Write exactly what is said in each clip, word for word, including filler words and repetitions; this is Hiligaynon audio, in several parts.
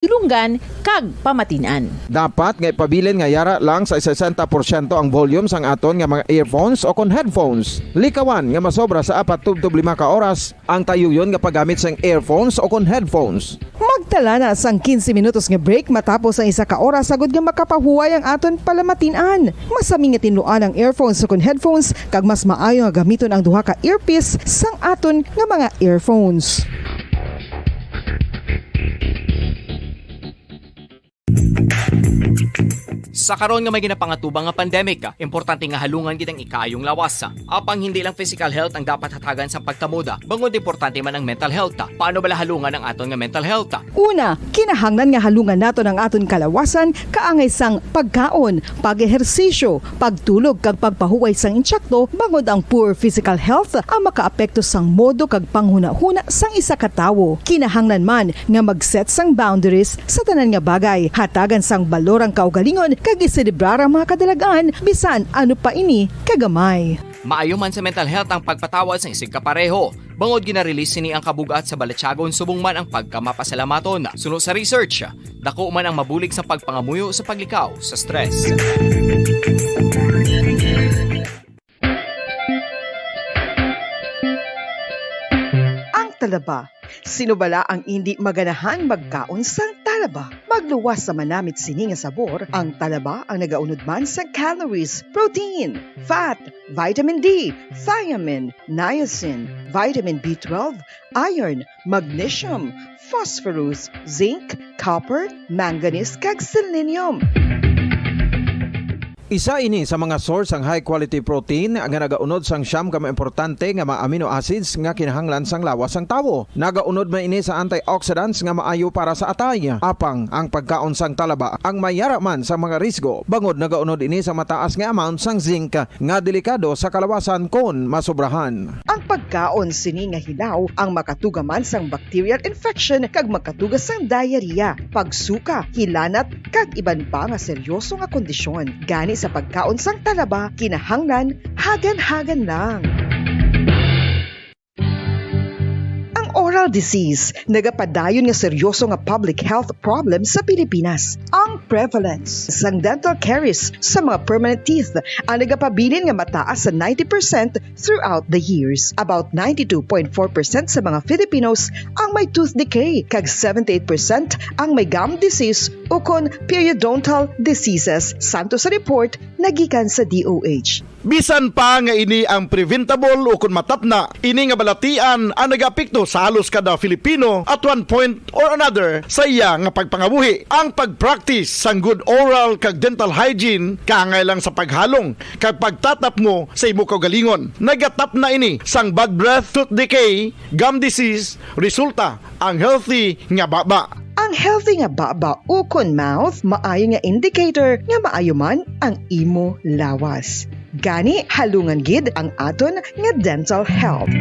dulonggan, kag pamatin-an. Dapat nga ipabilin nga yara lang sa sesenta porsyento ang volume sang aton nga mga earphones o kon headphones. Likawan nga masobra sa apat tubtob lima ka oras ang tayuyon nga paggamit sang earphones o kon headphones. Magtala na sang quince minutos nga break matapos ang isa ka oras, agod nga makapahuway ang aton palamatin-an. Masami nga tinluan ang earphones o kon headphones, kag mas maayo nga gamiton ang duha ka earpiece sang aton nga mga earphones. Sa karon nga may ginapangatubang nga pandemic, importante nga halungan gid ang ikaayong lawas. Apang hindi lang physical health ang dapat hatagan sang pagtamod, bangod importante man ang mental health. Paano bala halungan ang aton nga mental health? Una, kinahanglan nga halungan naton ang aton kalawasan kaangay sang pagkaon, pag-ehersisyo, pagtulog, kag pagpahuway sang intsakto, bangod ang poor physical health ang makaapekto sang modo kag panghunahuna sang isa ka tawo. Kinahanglan man nga mag-set sang boundaries sa tanan nga bagay, hatagan sang balor ang kaugalingon, kag iselebrar ang mga kadalag-an, bisan ano pa ini kagamay. Maayo man sa mental health ang pagpatawad sang isigka pareho, bangod gina-release sini ang kabug-at sa balatyagon subong man ang pagkamapasalamaton. Suno sa research, dako man ang mabulig sa pagpangamuyo sa paglikaw sa stress. Ang talaba. Sino bala ang indi maganahan magkaon sang talaba? Magluwas sa manamit sini nga sabor, ang talaba ang nagaunod man sang calories, protein, fat, vitamin D, thiamine, niacin, vitamin B twelve, iron, magnesium, phosphorus, zinc, copper, manganese, kag selenium. Isa ini sa mga source sang high quality protein nga nagaunod sang siyam ka mga importante nga mga amino acids nga kinahanglan sang lawas sang tawo. Nagaunod man ini sa antioxidants nga maayo para sa atay. Apang ang pagkaon sang talaba ang may yara man sa mga risgo, bangod nagaunod ini sa mataas nga amount sang zinc nga delikado sa kalawasan kon masobrahan. Ang pagkaon sini nga hilaw ang makatuga man sang bacterial infection kag makatuga sang diarrhea, pagsuka, hilanat, kag iban pa nga seryoso nga kondisyon. Gani sa pagkaon sang talaba, kinahanglan hagan-hagan lang. Ang oral disease nagapadayon nga seryoso nga public health problem sa Pilipinas. Ang prevalence sang dental caries sa mga permanent teeth ang nagapabilin nga mataas sa ninety percent throughout the years. About ninety-two point four percent sa mga Filipinos ang may tooth decay, kag seventy-eight percent ang may gum disease ukon periodontal diseases, santo sa report nagikan sa D O H. Bisan pa nga ini ang preventable ukon matapna, ini nga balatian ang nagaapekto sa halos kada Filipino at one point or another sa iya nga pagpangabuhi. Ang pag-practice sang good oral kag dental hygiene kaangay lang sa paghalong kag pagtatapngo sa imo kaugalingon. Nagatapna ini sang bad breath, tooth decay, gum disease, resulta ang healthy nga baba. Ang healthy nga baba ukon mouth maayo nga indicator nga maayo man ang imo lawas. Gani, halungan gid ang aton nga dental health.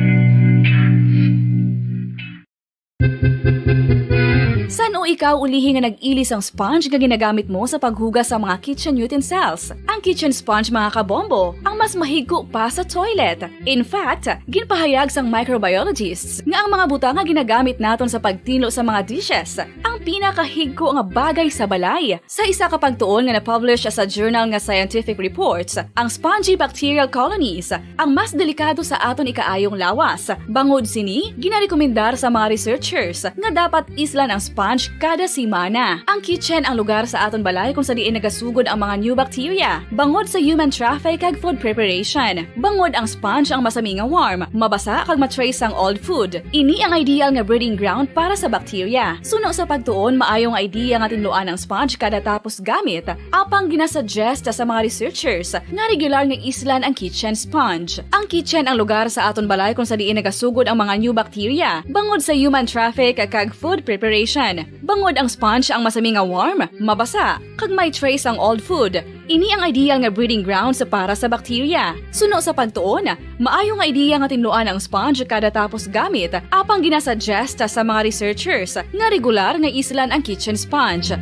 San-o ikaw ulihi nga nag-ili sang sponge nga ginagamit mo sa paghugas sa mga kitchen utensils? Ang kitchen sponge, mga kabombo, ang mas mahigko pa sa toilet. In fact, ginpahayag sang microbiologists nga ang mga butang nga ginagamit naton sa pagtinlo sa mga dishes ang pinakahigko nga bagay sa balay. Sa isa ka pagtuon nga na-publish sa journal nga Scientific Reports, ang spongy bacterial colonies ang mas delikado sa aton ikaayong lawas. Bangod sini, ginarekomendar sa mga researchers nga dapat islan ang sponge kada semana. Ang kitchen ang lugar sa aton balay kung sa diin nagasugod ang mga new bacteria, bangod sa human traffic kag food preparation. Bangod ang sponge ang masami nga warm, mabasa kag ma-trace ang old food. Ini ang ideal nga breeding ground para sa bacteria. Suno sa pagtuon, maayo nga idea nga tinluan ang sponge kada tapos gamit, apang ginasuggest sa mga researchers nga regular nga islan ang kitchen sponge. Ang kitchen ang lugar sa aton balay kung sa diin nagasugod ang mga new bacteria, bangod sa human traffic kag food preparation. Bangod ang sponge ang masami nga warm, mabasa, kag may trace ang old food, ini ang ideal nga breeding grounds para sa bacteria. Suno sa pagtuon, maayo nga idea nga tinluan ang sponge kada tapos gamit, apang ginasuggest sa mga researchers nga regular nga islan ang kitchen sponge.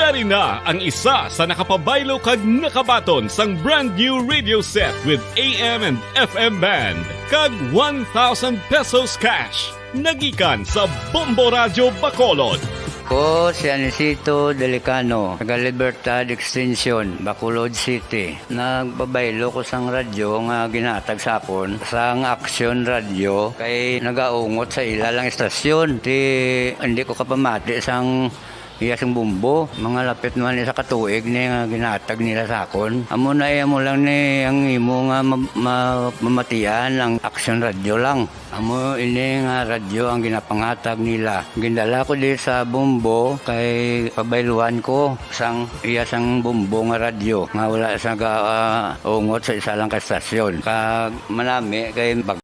Ari na ang isa sa nakapabaylo kag nakabaton sang brand new radio set with A M and F M band kag one thousand pesos cash. Nagikan sa Bombo Radyo Bacolod. Ko si Anisito Delicano, taga Libertad Extension, Bacolod City. Nagpabaylo ko sang radyo nga ginatag sa akon sang Action Radio kay nagaungot sa ila lang istasyon. Ti, hindi ko kapamati sang iya sang Bombo. Mga lapit naman isa ka tuig ni nga ginatag nila sa akon. Amo na iya mo lang ni ang imo nga ma-, ma-, mamatian ang Action Radio lang. Amo ini nga radyo ang ginapangatag nila. Gindala ko di sa Bombo kay pabayluhan ko sang iya sang Bombo nga radyo nga wala sa ga, ah, ungot sa isa lang ka estasyon. Kag manami kay bag-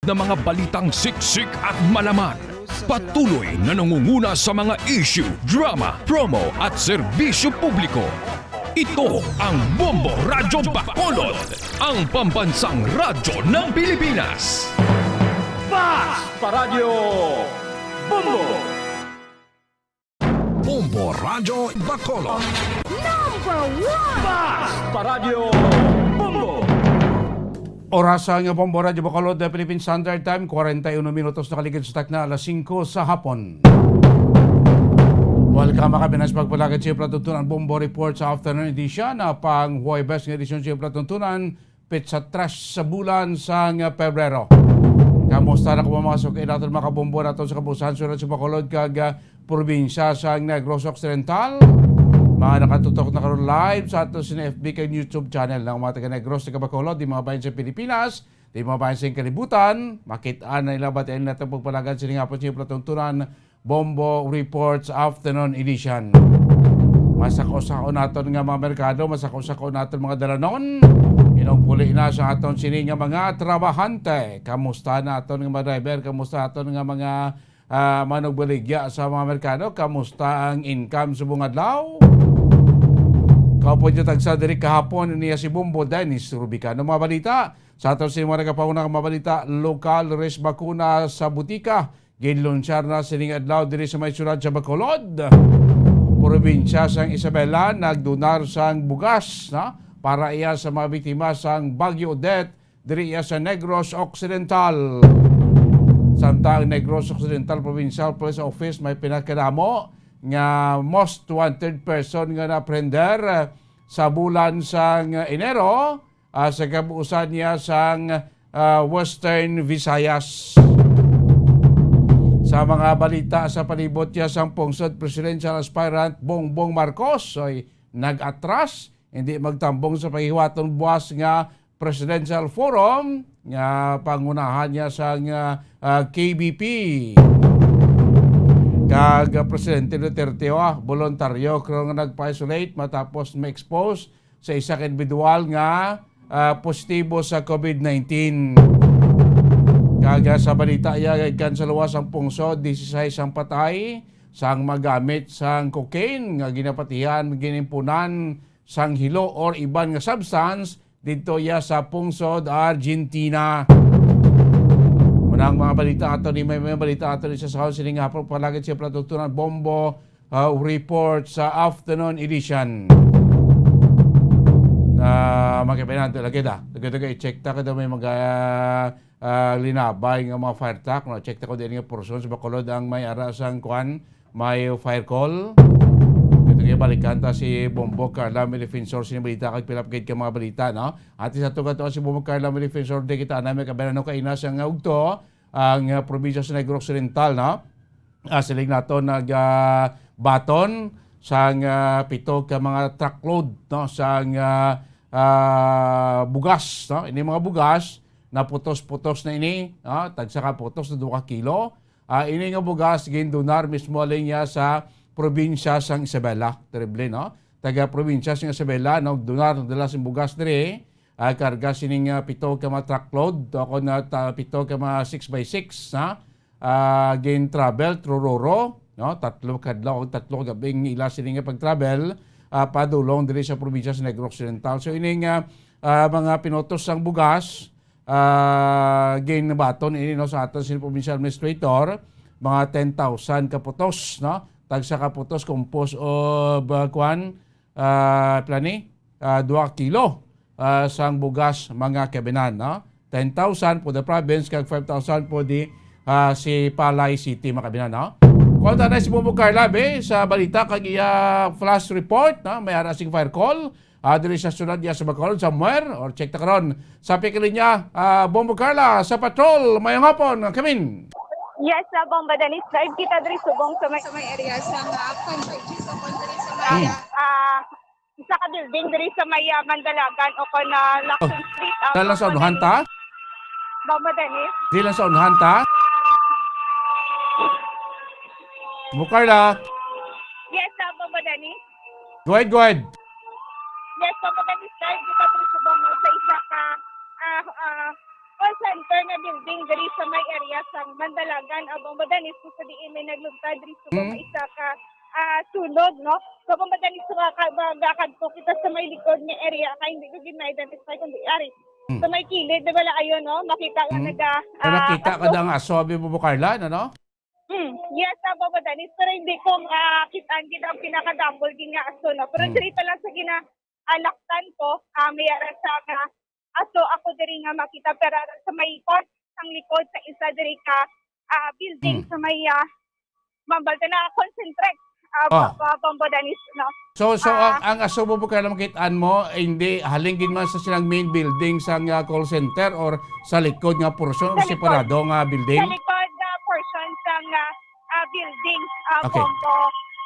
Na mga balitang siksik at malaman. Patuloy na nangunguna sa mga issue, drama, promo at serbisyo publiko. Ito ang Bombo Radyo Bacolod, ang pambansang radyo ng Pilipinas. Fast Paradyo Bombo! Bombo Radyo Bacolod. Number one! Fast Paradyo Bombo! Oras sa nga Bombo Radyo Bacolod, the Philippine Standard Time, kwarenta y uno minutos nakaligid sa takna alas singko sa hapon. Welcome, mga kapinas, pagpalagad sa Platuntunan Bombo Report sa afternoon edition, na pang Huwebes nga edisyon sa Platuntunan, petsa tres sa bulan sang Pebrero. Kamusta na ko, mga suki naton, mga kabombo naton sa kabuusan, sulat sa Bacolod kag, ah, probinsya sang Negros Occidental? Mga nakatutok na karon live sa aton sin F B kag YouTube channel, ng mga taga Negros, taga Bacolod, di mga bayan sa Pilipinas, di mga bayan sa kalibutan, makit-an na nila batian natin pagpalagan sining hapon sa Platuntunan Bombo Reports Afternoon Edition. Masako-sako naton nga mga merkado, masako-sako naton mga dalanon. Inong puli na sa aton sini nga mga trabahante. Kamusta na aton nga mga driver? Kamusta aton nga mga, ah, manugbaligya sa mga merkado? Kamusta ang income subong adlaw? Kaupod niya tagsa diri kahapon niya si Bombo Dennis Rubicano. Mga balita sa aton sini mga nagapauna nga mga balita, lokal res bakuna sa butika. Ginlunsyar na sining adlaw diri sa may siyudad sa Bacolod, probinsya sang Isabela, nagdonar sang bugas, na, para iya sa mga biktima sang Bagyo Odette diri iya sa Negros Occidental. Samtang Negros Occidental Provincial Police Office may pinakadamo nga most wanted person nga naprehender sa bulan sang Enero, ah, sa kabuusan niya sang, ah, Western Visayas. Sa mga balita sa palibot niya sang pungsod, presidential aspirant Bongbong Marcos ay nag-atras, hindi magtambong sa paghiwaton buwas nga presidential forum nga pangunahan niya sang, ah, ah, K B P. Kag, ah, Presidente Duterte, ah, voluntaryo karon nga nagpa-isolate matapos ma-expose sa isa ka individual nga, ah, positibo sa COVID nineteen. Kag, ah, sa balita iya, gikan sa luwas ang pungsod, dieciséis ang patay sang magamit sang cocaine nga ginapatihan, ginimpunan sang hilo or iban nga substance didto iya sa pungsod Argentina. Muna ang mga balita ato ni, may, may balita ato ni sa sahon sining hapon, palagi siya pala tutunan Bombo, ah, report sa afternoon edition. Na magkaibahan talaga da. Taga-taga i-check ta kada may mga, ah, linabay nga mga fire truck, no? Check ta ko din nga portion sa Bacolod ang may ara sang kuan, may fire call. Ito kaya balikan ta si Bombo Carla Milifensor, sini balita kag pilap gid ka mga balita, no? Ati sa tuga to si Bombo Carla Milifensor, di kita na may kabayan, no, kaina sa nga ugto, ang, ah, probinsya sa Negros Oriental, no? Ah, siling nato nag, ah, baton sang, ah, pito ka mga truckload, no, sang, ah, ah, bugas, no? Ini mga bugas naputos-putos na ini, no? Tagsa ka putos na duha ka kilo. Ah, ini nga bugas gindonar mismo alin niya sa probinsya sang Isabela. Terrible, no? Taga probinsya sang Isabela, no? Donar, nagdala sing bugas diri. Ah, karga sining, ah, pito ka mga truckload, o kon, ah, ta-, pito ka mga six by six, ha? Ah, gin-travel through Roro, no? Tatlo ka adlaw, tatlo ka gabing ila sini nga pag-travel, ah, padulong diri sa probinsya sa Negros Occidental. So, ining, ah, ah, mga pinutos sang bugas, ah, ginbaton ini, no, sa aton sini provincial administrator, mga ten thousand ka putos, no? tagsa ka putos composed of, ah, kuan, ah, pila ni? Ah, dua kilo, ah, sang bugas, mga kabinan, no? Ten thousand for the province, kag five thousand for the, ah, Sipalay City, mga kabinan, no? Kung tanan si Bobo Carla, be, sa balita kag iya flash report, no? May ara sing fire call, ah, diri sa syudad niya sa Bacolod, somewhere, or check ta karon. Sa pika linya, ah, Bombo Carla, sa patrol, mayong hapon, kamin. Yes, ah, Bombo Dennis, live kita diri subong sa may, sa may area sa nga, ah, convergence o kon diri sa may, Hmm. ah, isa ka building diri sa may, ah, Mandalagan o kon, ah, Lacson Street, ah, Dala sa Bombo unuhan Dennis. Ta? Bombo Dennis. Di lang sa unuhan ta? Bombo Carla. Yes, ah, Bombo Dennis. Go ahead, go ahead. Yes, Bombo Dennis, live kita diri subong sa isa ka, ah, ah, call center nga building diri sa may area sa Mandalagan, ah, Bombo Dennis, kung sa diin may nagluntad diri subong Mm. nga isa ka, ah, sunog, no? So, Bombo Dennis, sa mga ka-, mga kadto kita sa may likod nga area, kay hindi ko gid ma-identify kung di ari. Mm. Sa may kilid, di ba, la, ayun, no? Makita nga Mm. naga, Ah, ah, nakita ka aso. Da nga aso, abi mo, Carla, ano, no? Hmm, yes, ah, Bombo Dennis, pero hindi ko, ah, kit-an gid ang pinakadambol gid nga aso, no? Pero Hmm. diri pa lang sa gina-, ah, laktan ko, ah, may ara sa nga aso ako diri nga makita, pero sa may part, sang likod sa isa diri ka, ah, building Hmm. sa may, ah, mambal ka na concentric, ah, Ah. Bo-, Bo-, Bombo Dennis, no? So, so Ah. ang, ang aso mo po kaya lang makit-an mo, eh, hindi, halin gid man sa silang main building sa nga call center or sa likod nga porsyon o Sa likod. separado nga building? Sa likod nga portion sang, ah, ah, building, ah, Okay. Bombo,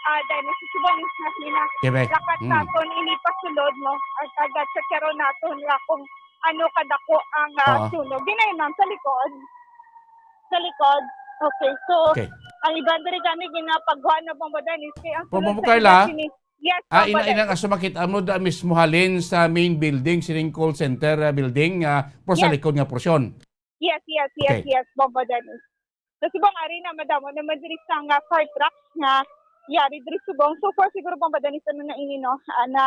ah, Dennis, subong mismo sila. Okay, be. Lakat Mm. sa aton ini pasulod, no? At agad sa karon naton nga kung ano kadako ang, ah, Oo. sunog. Di na yun, ma'am, sa likod. Sa likod. Okay, so, Okay. ang iban diri kami ginapagwa na, Bombo Dennis, kay ang Bombo sulod sa Carla? ila sini-, yes, Ah, Bombo ina-, inang Dennis. Aso makit-an mo da mismo halin sa main building, sining call center, ah, building, ah, pero sa Yes. likod nga porsyon. Yes, yes, yes, Okay. yes, Bombo Dennis. So, subong ari na, madamo naman diri sa nga fire trucks nga yari diri subong. So far, siguro, Bombo Dennis, ano na ini, no? Ah, na,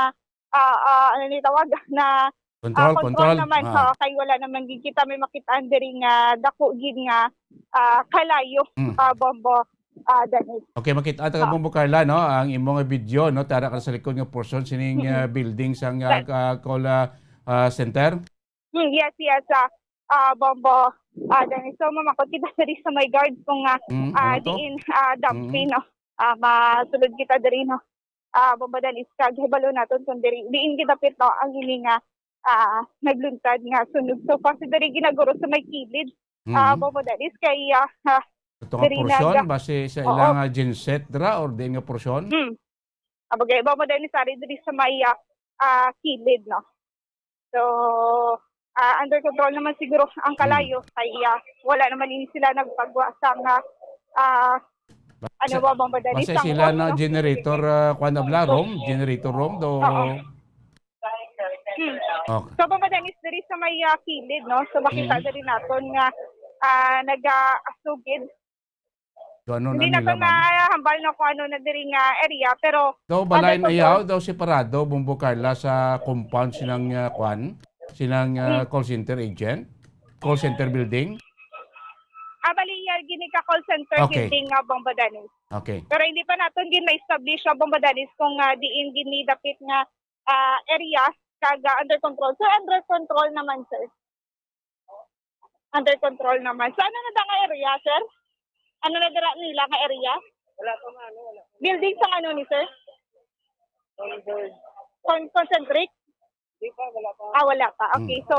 ah, ah, ano ni tawag? Na, Control, ah, control control. naman, Ah. ha, kay wala naman gid kita may makit-an diri nga dako gid nga, ah, kalayo, Mm. ah, Bombo, ah, Dennis. Okay, makita ta ka, Ah. Bombo Carla, no? Ang imong video, no? Tara ka sa likod nga portion sining, Mm. ah, building sang, ah, Right. ah, call, ah, ah, center. Hmm, yes, yes, ah, ah, Bombo, ah, Dennis. So, mamakot kita diri sa may guards kung, ah, Mm, ah, ano to? diin, ah, dumping, Mm. no? Ah, masulod kita diri, no? Ah, Bombo Dennis, kag hibalo naton kung diri, diin gidapit, no, ang ini nga, ah, nagluntad nga sunog. So, kasi diri ginaguro sa may kilid, ah, Mm. Bombo Dennis, kay, ah, ah, Ito nga diri portion, naga-, base sa oo. ilang, ah, genset dira or diin nga portion? Hmm. Abagay, Bombo Dennis, ari diri sa may, ah, ah, kilid, no? So, ah, under control naman siguro ang Hmm. kalayo kay, ah, wala naman ini sila nagpagwa sa nga, ah, ano Basta, ba, Bombo Dennis, basta sang sila on, na no? generator, ah, kuwan na bala, room, generator room, do Oo. Hmm. Okay. So, Bombo Dennis, diri sa may, ah, kilid, no? So, makita Hmm. diri naton nga, ah, naga-asugid. So, ano Hindi na na nila, ma'am? mahambal na kung ano na diri nga area, pero Daw balay under na control. yaw, daw separado, Bombo Carla, sa compound sinang, ah, kwan? Sinang, ah, Hmm. call center agent? Call center building? Ah, bali, ah, gini ka call center Okay. building nga, Bombo Dennis. Okay. Pero hindi pa naton gin ma-establish, ah, Bombo Dennis, kung, ah, diin gini dapit nga, ah, area, kag, ah, under control. So, under control naman, sir. Under control naman. So, ano na da nga area, sir? Ano na dira nila nga area? Wala pa nga, ano, wala. Building sa ano ni, sir? Con-, concentric? Di pa, wala pa. Ah, wala pa. Okay, Hmm. so,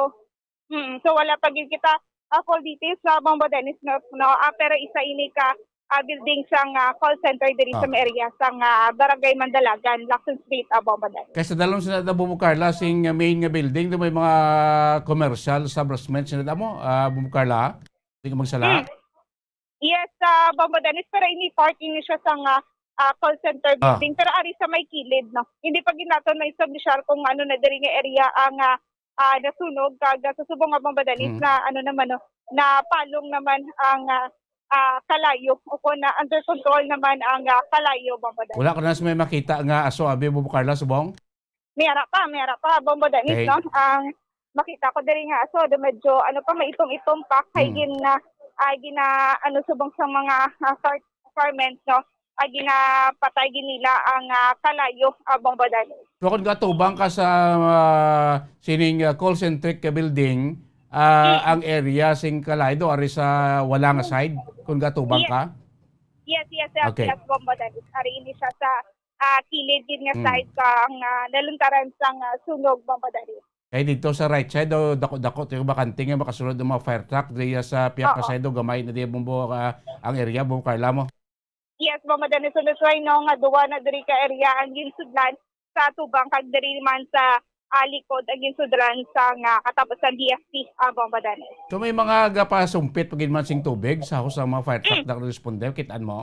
mm, so wala pa gid kita, ah, full details sa Bombo Dennis, no, no? Ah, pero isa ini ka, ah, building sang, ah, call center diri sa Ah. may area sang, ah, Barangay Mandalagan, Lacson Street, ah, Bombo Dennis. Kay sa dalom sila na, Bombo Carla, sing, ah, main nga building, do may mga commercial establishment sila, damo, ah, Bombo Carla? Di ka magsala? Hmm. Yes, ah, Bombo Dennis, pero ini part ini siya sang, ah, ah, call center Ah. building, pero ari sa may kilid, no? Hindi pa gid naton ma-establishar kung ano na diri nga area ang, ah, ah, nasunog, kag, ah, sa subong nga, Bombo Dennis, Mm. na ano naman, no, na palong naman ang, ah, ah, kalayo, o kung na under control naman ang, ah, kalayo, Bombo Dennis. Wala ka na sa may makita nga aso, abi, Bombo Carla, subong? May ara pa, may ara pa, Bombo Dennis, Okay. no? Ang makita ko diri nga aso, do medyo, ano pa, may itom-itom pa, kay Hmm. gin-, ah, ah, gina-, ano, subong sa mga, ah, far-, farmers, no? ah, ginapatay gid nila ang, ah, kalayo, ah, Bombo Dennis. So, kung gatubang ka sa, ah, sining, ah, call centric building, ah, Mm. ang area sing kalayo ari sa wala nga side, kung gatubang Yes. ka? Yes, yes, yes, Okay. yes, Bombo Dennis. Ari ini siya sa, ah, kilid gid nga Mm. side sa ang, ah, naluntaran sang, ah, sunog, Bombo Dennis. Kay dito sa right side, oh, dako-dako, tayo bakante nga makasulod ang mga fire truck. Diya sa pihak ka Oo. side, oh, gamay na diya, Bombo, ah, ang area, Bombo Carla mo. Yes, Bombo Dennis, so that's why, no, nga duwa na diri ka area ang ginsudlan sa tubang, kag diri man sa, ah, likod ang ginsudlan sa nga katapos sa D F P, ah, Bombo Dennis. So, may mga gapasumpit pa gid man sing tubig sa hus ang mga fire truck Mm. na responder, kitaan mo?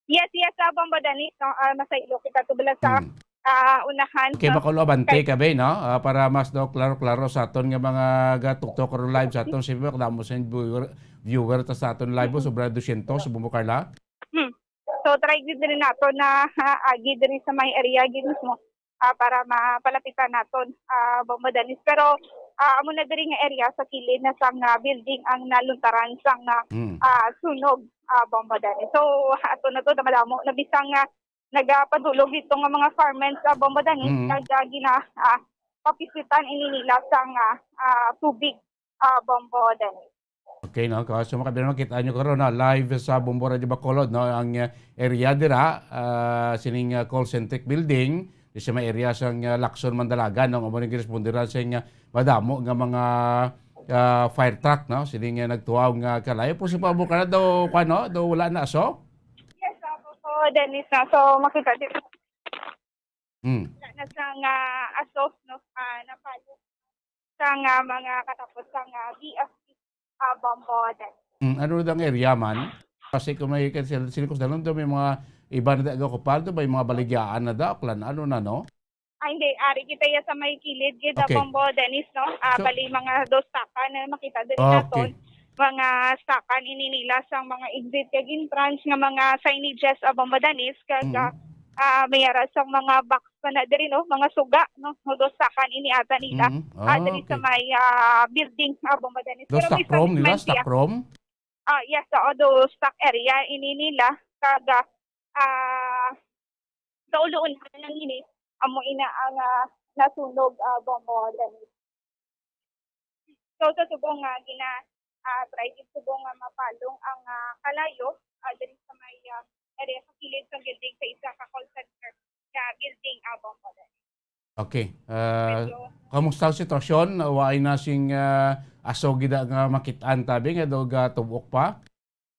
Yes, yes, ah, Bombo Dennis, no, ah, masaylo kita tubla sa, Mm. ah, unahan, Kay no? Makulo abante Kay ka, be, no? Ah, para mas daw klaro-klaro sa aton nga mga gatuktok karon live sa aton, siyempre, kadamo sa viewer, viewer ta sa aton live, Mm. sobra dosyentos, Bombo Carla. Hmm. So, try gid diri nato na, ha, agi diri sa may area gid mismo, ah, para mapalapitan naton, ah, Bombo Dennis. Pero, ah, amo na diri nga area sa kilid na sang, ah, building ang naluntaran sang, ah, Hmm. ah, sunog, ah, Bombo Dennis. So, ato na to, madamo na bisang, ah, nagapadulog ito nga mga farmhands, ah, Bombo Dennis, Mm. kag, ah, gina, ah, papisitan ini nila sang, ah, ah, tubig, ah, Bombo Dennis. Okay, no? Ka-, so, makabila, makita nyo karon, no? Live sa Bombo Radio Bacolod, no? Ang, uh, area dira, uh, sining, uh, call centric building, di sa may area sang, uh, Lacson, Mandalagan, no? Amo ning girespondiran sa, uh, madamo nga mga, uh, fire truck, no? Sining, uh, nagtuhaw nga kalayo. Pero si Pablo ka na daw, kwan, no? Daw wala na, so? Yes, opo po, Dennis, no? So, makita din Hmm. na sa nga aso, no? Ah, napalo sa nga mga katapos sa nga B F P, ah, Bombo Dennis. Hmm, ano daw ang area man? Kasi kung may kan-, sila, sila kung sila daw may mga iba na daw okupado, may mga baligyaan na daw, klan, ano na, no? Ah, hindi. Ari kita ya sa may kilid, gid, ah, Okay. Bombo Dennis, no? Ah, So bali, mga dos saka na makita diri Okay. naton. Mga saka ini nila sa mga exit kag entrance nga mga signages, ah, Bombo Dennis, kag, Mm. ah, ah, may ara sa mga box pa na diri, no? Mga suga, no? Mga dos saka ini ata nila. Mm. Ah, Ah, diri sa okay. may, ah, building, ah, Bombo Dennis. Dos Pero may stock room nila, sabit man siya. Stock room? Ah, yes, oo, do stock area ini nila. Kag, ah, ah, sa uloon lang ini, amo ina ang, ah, nasunog, ah, Bombo Dennis. So, sa subong nga gina-, ah, try gid subong nga mapalong ang, ah, kalayo, ah, diri sa may, ah, area sa kilid sa building sa isa ka call center nga building, ah, Bombo Dennis. Okay. Ah, Medyo kamusta ang sitwasyon? Waay na sing, ah, aso gid nga makit-an tabi nga daw gatubok pa?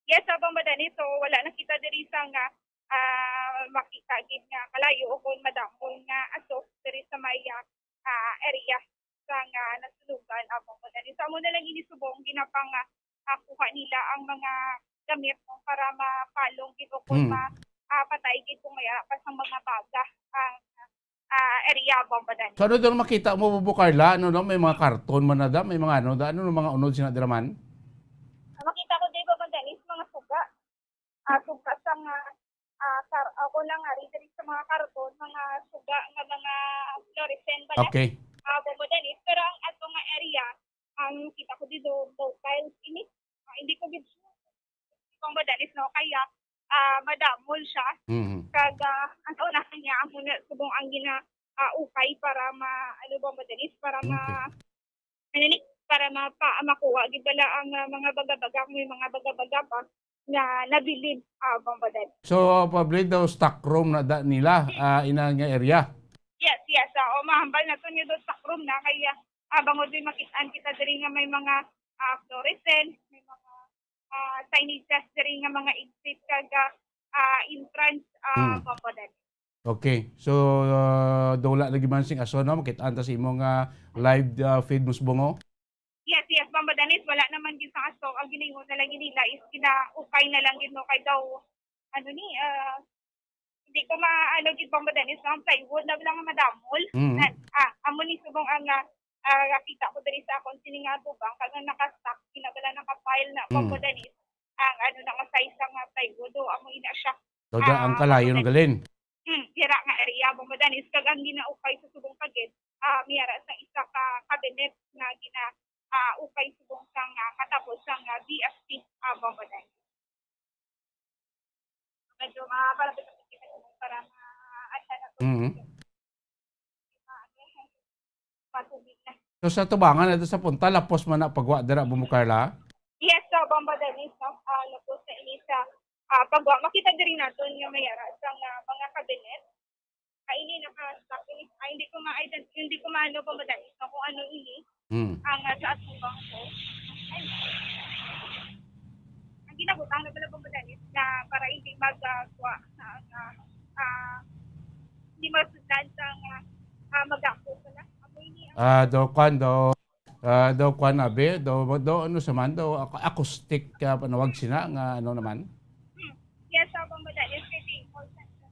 Yes, Bombo Dennis. So, wala na kita diri sa nga, ah, makita gid nga kalayo o kung madamol nga aso diri sa may, ah, ah, area sa nga nasunugan, Bombo Dennis. So, amo na lang ini subong ginapang, ah, ah, kuha nila ang mga gamit, no, para mapalong gid o kung Hmm. ma-, ah, patay gid kung may, ah, pa sa mga baga ang, ah, area, Bombo Dennis. So, ano daw makita mo, Bombo Carla? Ano, no? May mga karton man na da? May mga ano da? Ano, no, mga unod sina dira man? Ang makita ko diri, Bombo Dennis, mga suga. Ah, suga sa nga, ah, kar-, ako lang, ari, diri sa mga karton, mga suga nga mga fluorescent ba na? Okay. Ah, Bombo Dennis. Pero ang ato nga area, ang kita ko dito, daw tiles ini. Ah, hindi ko gid sure. Bombo Dennis, no? Kaya, ah, madamol siya. Mhm. Kag, ah, ang kaunahan niya, amo na subong ang gina-, ah, ukay para ma-, ano, Bombo Dennis, para ma-, Okay. ano ni, para mapa-, makuha gid bala ang, ah, mga baga-baga, kung may mga baga-baga pa nga nabilin, ah, Bombo Dennis. So, probably daw stock room na da nila, ah, ina nga area? Yes, yes. Ah, o, mahambal na to niya daw stock room na. Kaya, ah, bangod din makit-an kita diri nga may mga, ah, fluorescent, may mga, ah, signages diri nga mga exit kag, ah, ah, entrance, ah, Hmm. Bombo Dennis. Okay. So, ah, daw wala lagi man sing aso, no? Makit-an ta sa imo nga live, ah, feed mo subong, oh. Yes, yes, Bombo Dennis, wala naman gid sa aso. Ang giningon na lang gid nila is ginaukay na lang gid, no, kay daw, ano ni, ah, hindi ko ma-, ano gid, Bombo Dennis, no? Ang plywood na lang madamol. Mm. Na, ah, amo ni subong ang, ah, ah, nakita ko diri sa akon sini nga atubang, kag ang naka-stock, kinabala naka-pile na, Bombo Mm. Dennis, ang ano na nga size sa nga plywood, o amo ina siya. So, da-, ang Ah, kalayo Bombo na Dennis. Galin. Hmm, dira nga area, Bombo Dennis, kag ang ginaukay sa subong pa gid, ah, may ara sa isa ka cabinet nga gina-, ah, ukay subong sa nga katapos sa nga B F T, ah, Bombo Dennis. medyo ma-, para kita para ma-, ano na to. Mm. Matubig na. So, sa tubangan, ito sa punta, lapos man na pagwa dira, Bombo Carla? Yes, so, Bombo Dennis, no? Ah, lapos na ini sa, ah, pagwa. Makita diri naton nga may ara sa nga mga kabinet. Ah, ini naka-stop ini. Ah, hindi ko ma-ident-, hindi ko maano, Bombo Dennis, no? Kung ano ini. Hmm. Ang, ah, sa atubang ko. Ay. Ang ginabutang na pala, Bombo Dennis, na para hindi mag, ah, kuha, na, na, ah, hindi masudlan sa, ah, ah, mag-ako pala. Ako ini ang Ah, daw kwan, daw, ah, daw kwan, abi, daw, daw, ano sa man, daw, ac-, acoustic, ah, panawag sina, nga, ano naman? Hmm. Yes, sa Bombo Dennis, kay Bing, call center.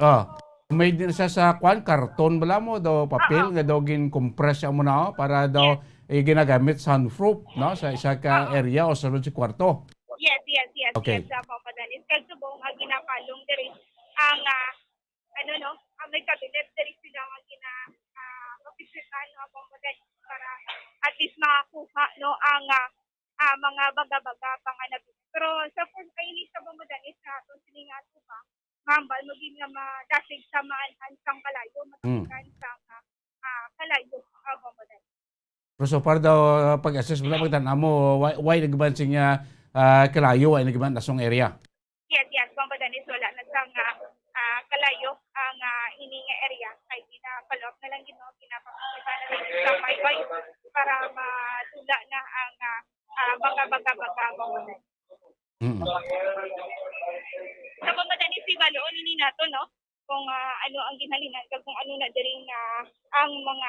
Ah, may din siya sa kwan, karton bala mo, daw, papel, Oo. nga daw gin-compress siya mo na, oh, para daw, Yes. eh, ginagamit soundproof, no, sa isa ka Oo. area o sa loob sa kwarto. Yes, yes, yes, Okay. yes, sa Bombo Dennis. Kay subong nga ginapalong diri ang, ah, ano, no, ang may cabinet diri sila nga gina-, ah, mapisitan, no, Bombo Dennis, para at least makakuha, no, ang, ah, ah, mga baga-baga pa nga nabi. Pero sa first, ay, ini sa Bombo Dennis sa aton sini nga atubang, mambal mo gid nga madasig sa maanhan sang kalayo, Hmm. matapikan sa, ah, ah, kalayo, ah, Bombo Dennis. Pero so far daw, ah, pag-assess mo na, pagtan-aw mo, why, why nagban sing, ah, ah, kalayo, why nagban na song area? Yes, yes, Bombo Dennis, wala na sang, ah, ah, kalayo ang, ah, ini nga area. Kay gina-follow up na lang gid, no, ginapapakita na lang sa may bay para madula na ang, ah, ah, baga-baga-baga, Bombo Dennis. Mm. Sa Bombo Dennis, ibaluon ini nato, no? Kung, ah, ano ang ginhalinan kag kung ano na diri nga ang mga,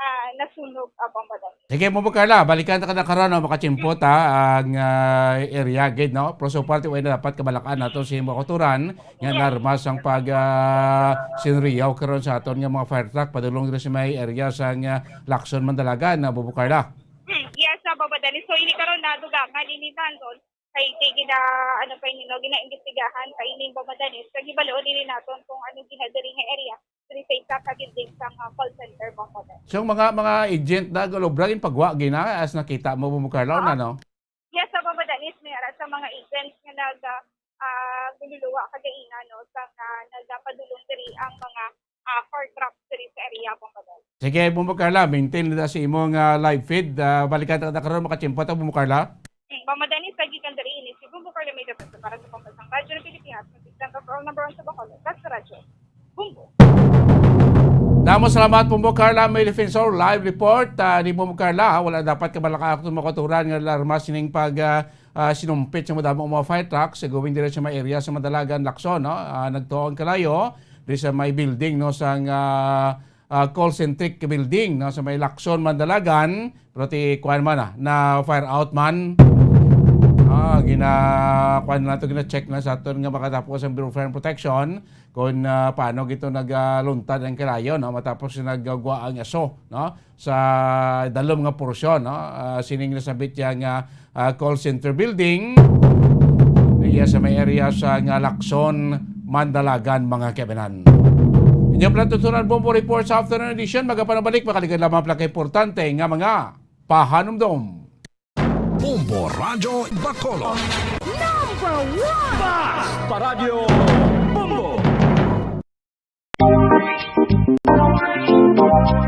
ah, nasunog, ah, Bombo Dennis. Sige, Bombo Carla, balikan ta ka na karon, no, makatsimpo ta ang, ah, area gid, no? Pero so far, way na dapat kabalak-an nato si mga kautoran nga Yes. narmas ang pag, ah, sinuriyaw karon sa aton nga mga fire truck padulong diri sa may area sa nga Lacson, Mandalagan, na Bombo Carla. Hmm, yes, sa Bombo Dennis. So, ini karon na dugangan ini, Tanton. Kay, kay gina-, ano pa ini, no, ginaimbestigahan pa ini, Bombo Dennis. Kay gibaloon ini naton kung ano ginadiri nga area diri sa isa ka building sang, ah, call center, Bombo Dennis. So, mga, mga agent na galubra, ginpagwa gina, as nakita mo, Bombo Carla, Oo. na, no? Yes, sa Bombo Dennis, may ara sa mga agents nga nag, ah, ah, gululuwa kagaina, no, sa, ah, nagapadulong diri ang mga, ah, fire trucks diri sa area, Bombo Dennis. Sige, Bombo Carla, maintain na sa imong, ah, live feed. Ah, balikan ta karon, makatsimpo ta, Bombo Carla. Hmm, Bombo Dennis, lagi kang diri ini. Si Bombo Carla may dapat para sa Pambansang Radyo ng Pilipinas. Magbilang ka for all number one sa Bacolod. Basta Radyo. Bombo. Damo salamat, Bombo Carla. May defensor, live report. Ah, ni Bombo Carla, ha, wala dapat kabalaka akong mga kautoran nga larmas sining pag, ah, ah, sinumpit sa madamo nga mga fire truck sa gawin diri sa may area sa Mandalagan, Lacson, no? Ah, nagtuo ang kalayo diri sa may building, no, sang, ah, ah, call centric building, no, sa may Lacson, Mandalagan. Pero ti kuan man, ah, na fire out man. Ah, gina-, kuan na to, gina-check na sa aton nga makatapos ang Bureau of Fire and Protection kung, ah, paano gito nagaluntad ang kalayo, no, matapos na nagagwa ang aso, no, sa dalom nga porsyon, no, ah, sining nasabit ya nga, ah, call center building, iya sa may area sa nga Lacson, Mandalagan, mga kaibanan. Inyo pala tutunan, Bombo Report sa Afternoon Edition. Magapanabalik, makaligad lamang pala ka importante nga mga pahanumdom. Bombo Radyo Bacolod. Number one! Basta Radyo Bombo!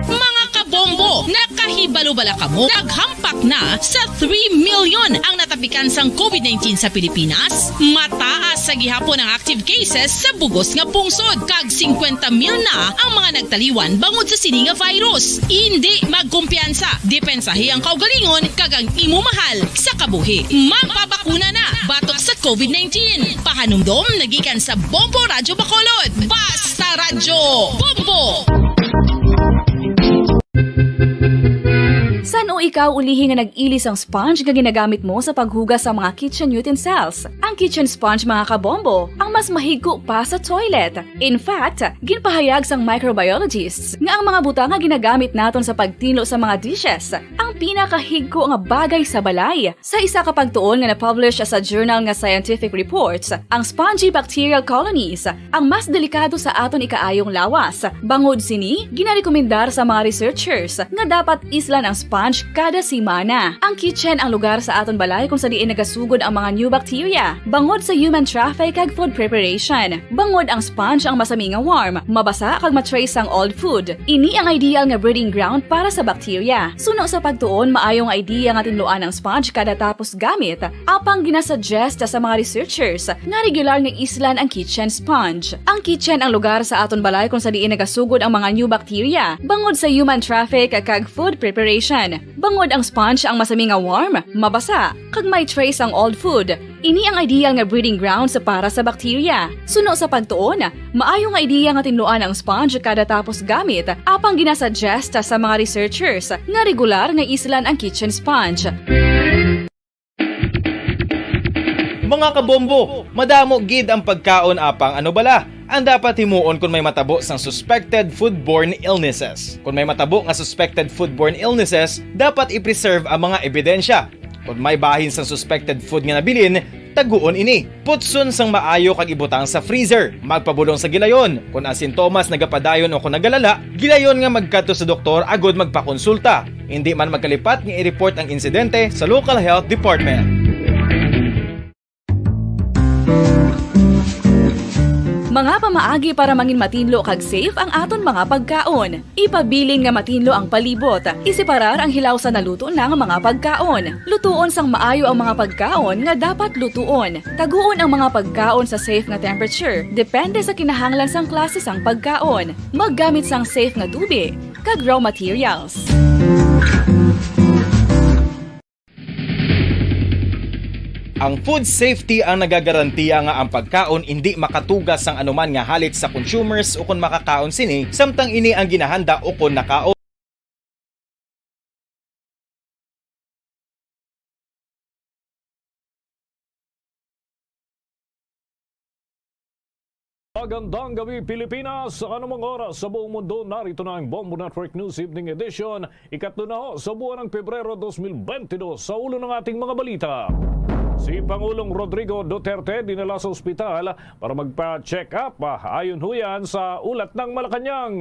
Mga kabombo, nakahibalo bala kamo? Naghampak na sa three million ang natapikan sang COVID nineteen sa Pilipinas. Mataas sa gihapon ang active cases sa bugos nga pungsod, kag singkwenta mil na ang mga nagtaliwan bangod sa sini nga virus. Indi magkumpiyansa, depensahi ang kaugalingon kag ang imo mahal sa kabuhi. Magpabakuna na batok sa COVID nineteen. Pahanumdom nagikan sa Bombo Radyo Bacolod. Basta Radyo Bombo! San-o ikaw ulihi nga nag-ili sang sponge nga ginagamit mo sa paghugas sa mga kitchen utensils? Ang kitchen sponge, mga kabombo, ang mas mahigko pa sa toilet. In fact, ginpahayag sang microbiologists nga ang mga butang nga ginagamit naton sa pagtinlo sa mga dishes, ang Pinakahigko nga bagay sa balay. Sa isa ka pagtuon nga na-publish sa journal nga Scientific Reports, ang spongy bacterial colonies ang mas delikado sa aton ikaayong lawas. Bangod sini, ginarekomendar sa mga researchers nga dapat islan ang sponge kada semana. Ang kitchen ang lugar sa aton balay kung sa diin nagasugod ang mga new bacteria. Bangod sa human traffic kag food preparation, bangod ang sponge ang masami nga warm, mabasa kag ma-trace ang old food. Ini ang ideal nga breeding ground para sa bacteria. Suno sa pagtuon, maayo nga idea nga tinluan ang sponge kada tapos gamit. Apang ginasuggest sa mga researchers nga regular nga islan ang kitchen sponge. Ang kitchen ang lugar sa aton balay kung sa diin nagasugod ang mga new bacteria, bangod sa human traffic kag food preparation. Bangod ang sponge ang masami nga warm, mabasa, kag may trace ang old food. Ini ang ideal nga breeding grounds para sa bacteria. Suno sa pagtuon, maayo nga ideya nga tinluan ang sponge kada tapos gamit, apang ginasuggest sa mga researchers nga regular nga islan ang kitchen sponge. Mga kabombo, madamo gid ang pagkaon, apang ano bala ang dapat himuon kon may matabo sang suspected foodborne illnesses? Kon may matabo nga suspected foodborne illnesses, dapat i-preserve ang mga ebidensya. Kon may bahin sang suspected food nga nabilin, taguon ini. Putson sang maayo kag ibutang sa freezer. Magpabulong sa gilayon. Kon ang sintomas nagapadayon o kon nagalala, gilayon nga magkadto sa doktor agud magpakonsulta. Indi man magkalipat nga i-report ang insidente sa local health department. Mga pamaagi para mangin matinlo kag safe ang aton mga pagkaon. Ipabilin nga matinlo ang palibot. Iseparar ang hilaw sa naluto na nga mga pagkaon. Lutuon sang maayo ang mga pagkaon nga dapat lutuon. Taguon ang mga pagkaon sa safe nga temperature, depende sa kinahanglan sang klase sang pagkaon. Maggamit sang safe nga tubig kag raw materials. Ang food safety ang nagagarantiya nga ang pagkaon indi makatugas sang anuman nga halit sa consumers ukon makakaon sini, samtang ini ang ginahanda ukon nakaon. Magandang gabi, Pilipinas. Sa anumang oras sa buong mundo, narito na ang Bombo Network News Evening Edition. Ikatlo na ho sa buwan ng Pebrero dos mil bentidus. Sa ulo ng ating mga balita, si Pangulong Rodrigo Duterte dinala sa ospital para magpa-check up, ah, ayon ho yan sa ulat ng Malacañang.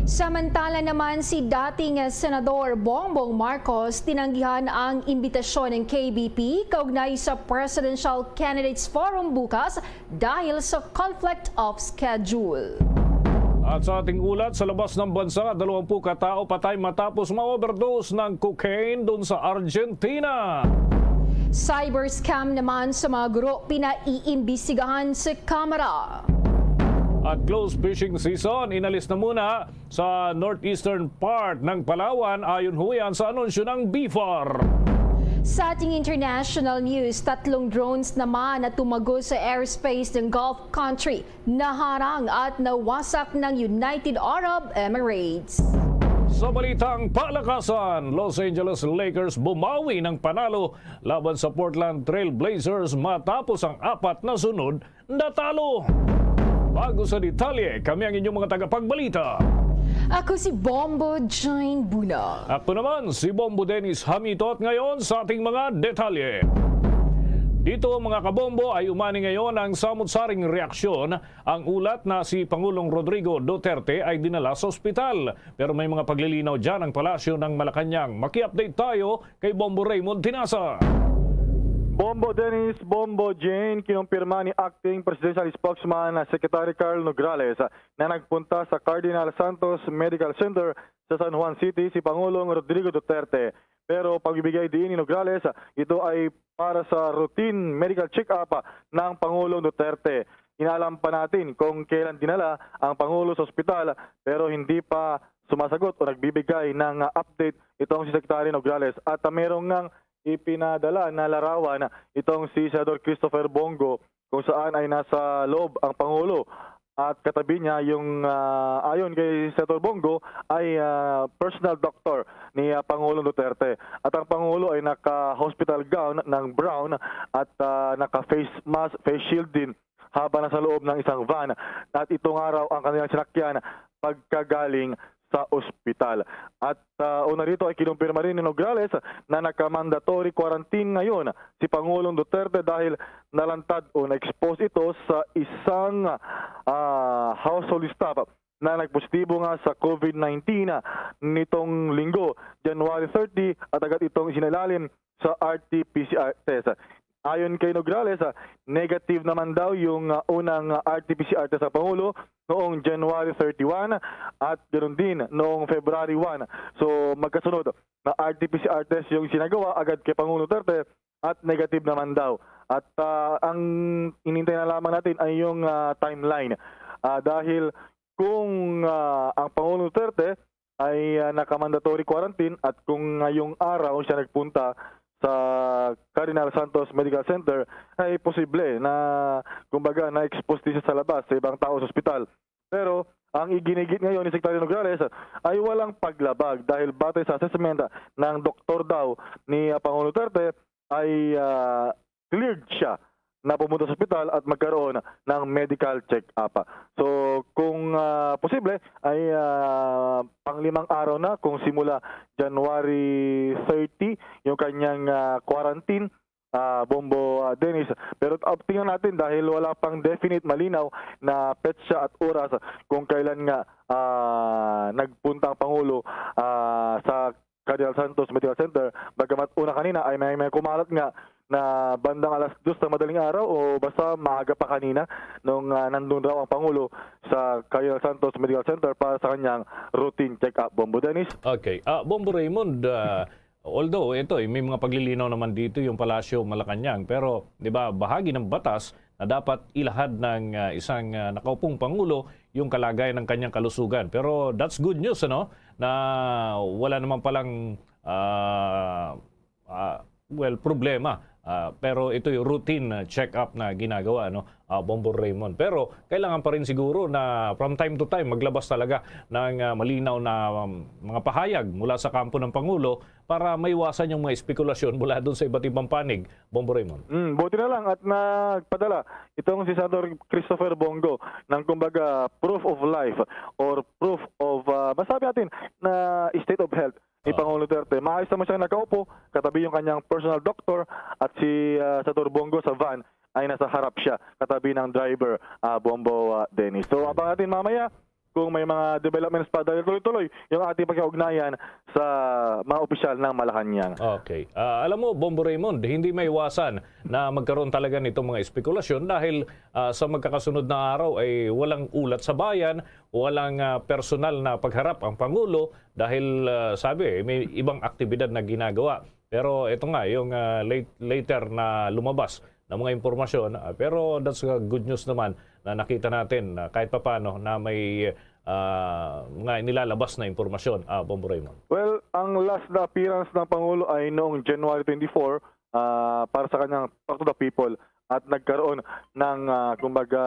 Samantala naman, si dating Senador Bongbong Marcos tinanggihan ang imbitasyon ng K B P kaugnay sa Presidential Candidates Forum bukas dahil sa conflict of schedule. At sa ating ulat, sa labas ng bansa, dalawampu ka tao patay matapos ma-overdose ng cocaine doon sa Argentina. Cyber scam naman sa mga guro, pinaiimbestigahan sa Kamara. At close fishing season, inalis na muna sa northeastern part ng Palawan, ayon ho yan sa anunsyo ng BFAR. Sa ating international news, tatlong drones naman na tumagos sa airspace ng Gulf country naharang at nawasak ng United Arab Emirates. Sa balitang palakasan, Los Angeles Lakers bumawi ng panalo laban sa Portland Trail Blazers matapos ang apat na sunod natalo. Bago sa detalye, kami ang inyong mga tagapagbalita. Ako si Bombo Jane Buna. Ako naman si Bombo Dennis Hamitot. Ngayon sa ating mga detalye. Dito, mga kabombo, ay umani ngayon ang samot-saring reaksyon. Ang ulat na si Pangulong Rodrigo Duterte ay dinala sa ospital, pero may mga paglilinaw dyan ang Palasyo ng Malacañang. Maki-update tayo kay Bombo Raymond Tinasa. Bombo Dennis, Bombo Jane, kinumpirma ni Acting Presidential Spokesman na Secretary Carl Nograles na nagpunta sa Cardinal Santos Medical Center sa San Juan City si Pangulong Rodrigo Duterte. Pero pagbibigay diin ni Nograles, ito ay para sa routine medical check-up ng Pangulong Duterte. Inaalam pa natin kung kailan dinala ang Pangulo sa ospital, pero hindi pa sumasagot o nagbibigay ng, ah, update itong si Secretary Nograles. At, ah, merong ngang ipinadala na larawan itong si Senador Christopher Bongo, kung saan ay nasa loob ang Pangulo at katabi niya yung, ah, ayon kay Senator Bongo, ay, ah, personal doctor ni, ah, Pangulong Duterte. At ang Pangulo ay naka-hospital gown ng brown at, ah, naka-face mask, face shield din habang nasa loob ng isang van. At ito nga raw ang kanilang sinakyan pagkagaling sa ospital. At, ah, una rito ay kinumpirma rin ni Nograles na naka-mandatory quarantine ngayon si Pangulong Duterte dahil nalantad o na-expose ito sa isang, ah, household staff na nagpositibo nga sa COVID nineteen nitong linggo, January thirty, at agad itong isinailalim sa R T P C R test. Ayon kay Nograles, ah, negative naman daw yung, ah, unang, ah, R T P C R test sa Pangulo noong January thirty-one at ganoon din noong February one. So, magkasunod na R T P C R test yung sinagawa agad kay Pangulo Duterte at negative naman daw. At, ah, ang inintay na lamang natin ay yung, ah, timeline. Ah, dahil kung, ah, ang Pangulong Duterte ay, ah, naka-mandatory quarantine at kung ngayong araw siya nagpunta sa Cardinal Santos Medical Center, ay posible na, kumbaga, na-expose din siya sa labas sa ibang tao sa ospital. Pero ang iginigit ngayon ni Secretary Nograles ay walang paglabag dahil batay sa assessment ng doktor daw ni, ah, Pangulong Duterte ay, ah, cleared siya na pumunta sa ospital at magkaroon ng medical check-up. So, kung, ah, posible, ay, ah, panglimang araw na kung simula January thirty yung kanyang, ah, quarantine, ah, Bombo, ah, Dennis. Pero, ah, tingnan natin dahil wala pang definite malinaw na petsa at oras kung kailan nga, ah, nagpunta ang Pangulo, ah, sa Cardinal Santos Medical Center. Bagamat una kanina ay may, may kumalat nga na bandang alas dos ng madaling araw o basta maaga pa kanina nung, ah, nandun raw ang Pangulo sa Cardinal Santos Medical Center para sa kanyang routine check-up, Bombo Dennis. Okay. Ah, Bombo Raymond, ah, although ito, eh, may mga paglilinaw naman dito yung Palasyo Malacañang, pero, di ba, bahagi ng batas na dapat ilahad ng, ah, isang, ah, nakaupong pangulo yung kalagayan ng kanyang kalusugan. Pero that's good news, ano, na wala naman palang, ah, ah, well, problema. Ah, pero ito yung routine na check-up na ginagawa, no, ah, Bombo Raymond. Pero kailangan pa rin siguro na from time to time maglabas talaga ng, ah, malinaw na, um, mga pahayag mula sa kampo ng Pangulo para maiwasan yung mga espekulasyon mula doon sa iba't ibang panig, Bombo Raymond. Mm, buti na lang at nagpadala itong si Senator Christopher Bong Go ng, kumbaga, proof of life or proof of, ah, masabi natin na state of health ni Ah. Pangulong Duterte. Maayos naman siyang nakaupo katabi yung kanyang personal doctor at si, ah, Senator Bong Go sa van ay nasa harap siya katabi ng driver, ah, Bombo, ah, Dennis. So, abang natin mamaya kung may mga developments pa dahil tuloy-tuloy yung ating pagkaugnayan sa mga opisyal ng Malacañang. Okay. Ah, alam mo, Bombo Raymond, hindi maiwasan na magkaroon talaga nitong mga espekulasyon dahil, ah, sa magkakasunod na araw ay walang ulat sa bayan, walang, ah, personal na pagharap ang Pangulo dahil, ah, sabi, eh, may ibang aktibidad na ginagawa. Pero ito nga, yung, ah, late, later na lumabas na mga impormasyon, ah, pero that's, ah, good news naman na nakita natin na kahit papaano na may, ah, mga inilalabas na impormasyon, ah, Bombo Raymond. Well, ang last na appearance ng Pangulo ay noong January twenty-four, ah, para sa kanyang Talk to the People at nagkaroon ng, ah, kumbaga,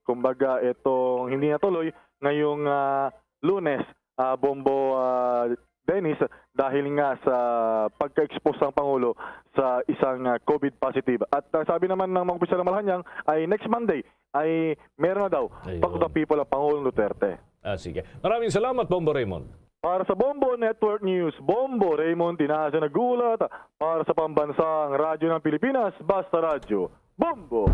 kumbaga, itong hindi natuloy ngayong, ah, Lunes, ah, Bombo, ah, Dennis, dahil nga sa pagka-expose ng Pangulo sa isang, ah, COVID positive. At ang sabi naman ng mga opisyal ng Malacañang ay next Monday ay meron na daw Ayun. Talk to the People ang Pangulong Duterte. Ah, sige. Maraming salamat, Bombo Raymond. Para sa Bombo Network News, Bombo Raymond Tinazo nag-uulat para sa Pambansang Radyo ng Pilipinas, Basta Radyo, Bombo!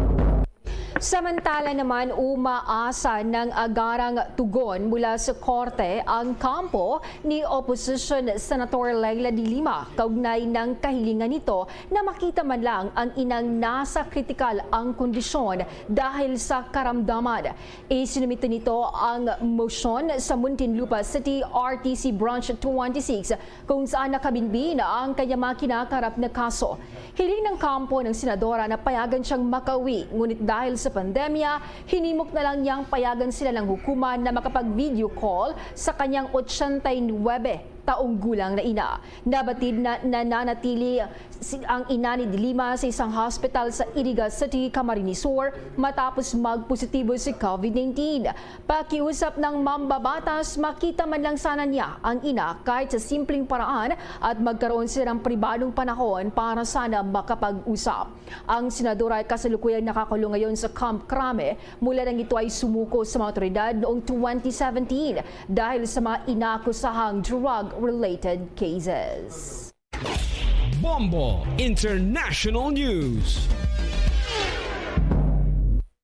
Samantala naman, umaasa ng agarang tugon mula sa korte ang kampo ni Opposition Senator Leila de Lima kaugnay ng kahilingan nito na makita man lang ang inang nasa kritikal ang kondisyon dahil sa karamdaman. Isinumite nito ang motion sa Muntinlupa City R T C Branch twenty-six, kung saan nakabinbin ang kanyang mga kinakarap na kaso. Hiling ng kampo ng senadora na payagan siyang makauwi, ngunit dahil sa pandemya, hinimok na lang niyang payagan sila ng hukuman na makapag-video call sa kanyang ochenta y nuebe taong gulang na ina. Nabatid na nananatili si, ang ina ni Dilima sa isang hospital sa Iriga City, Camarines Sur, matapos magpositibo sa COVID nineteen. Pakiusap ng mambabatas, makita man lang sana niya ang ina kahit sa simpleng paraan at magkaroon sila ng pribadong panahon para sana makapag-usap. Ang senadora ay kasalukuyang nakakulong ngayon sa Camp Crame mula nang ito ay sumuko sa mga otoridad noong twenty seventeen dahil sa mga inaakusahang drug-related cases. Bombo International News.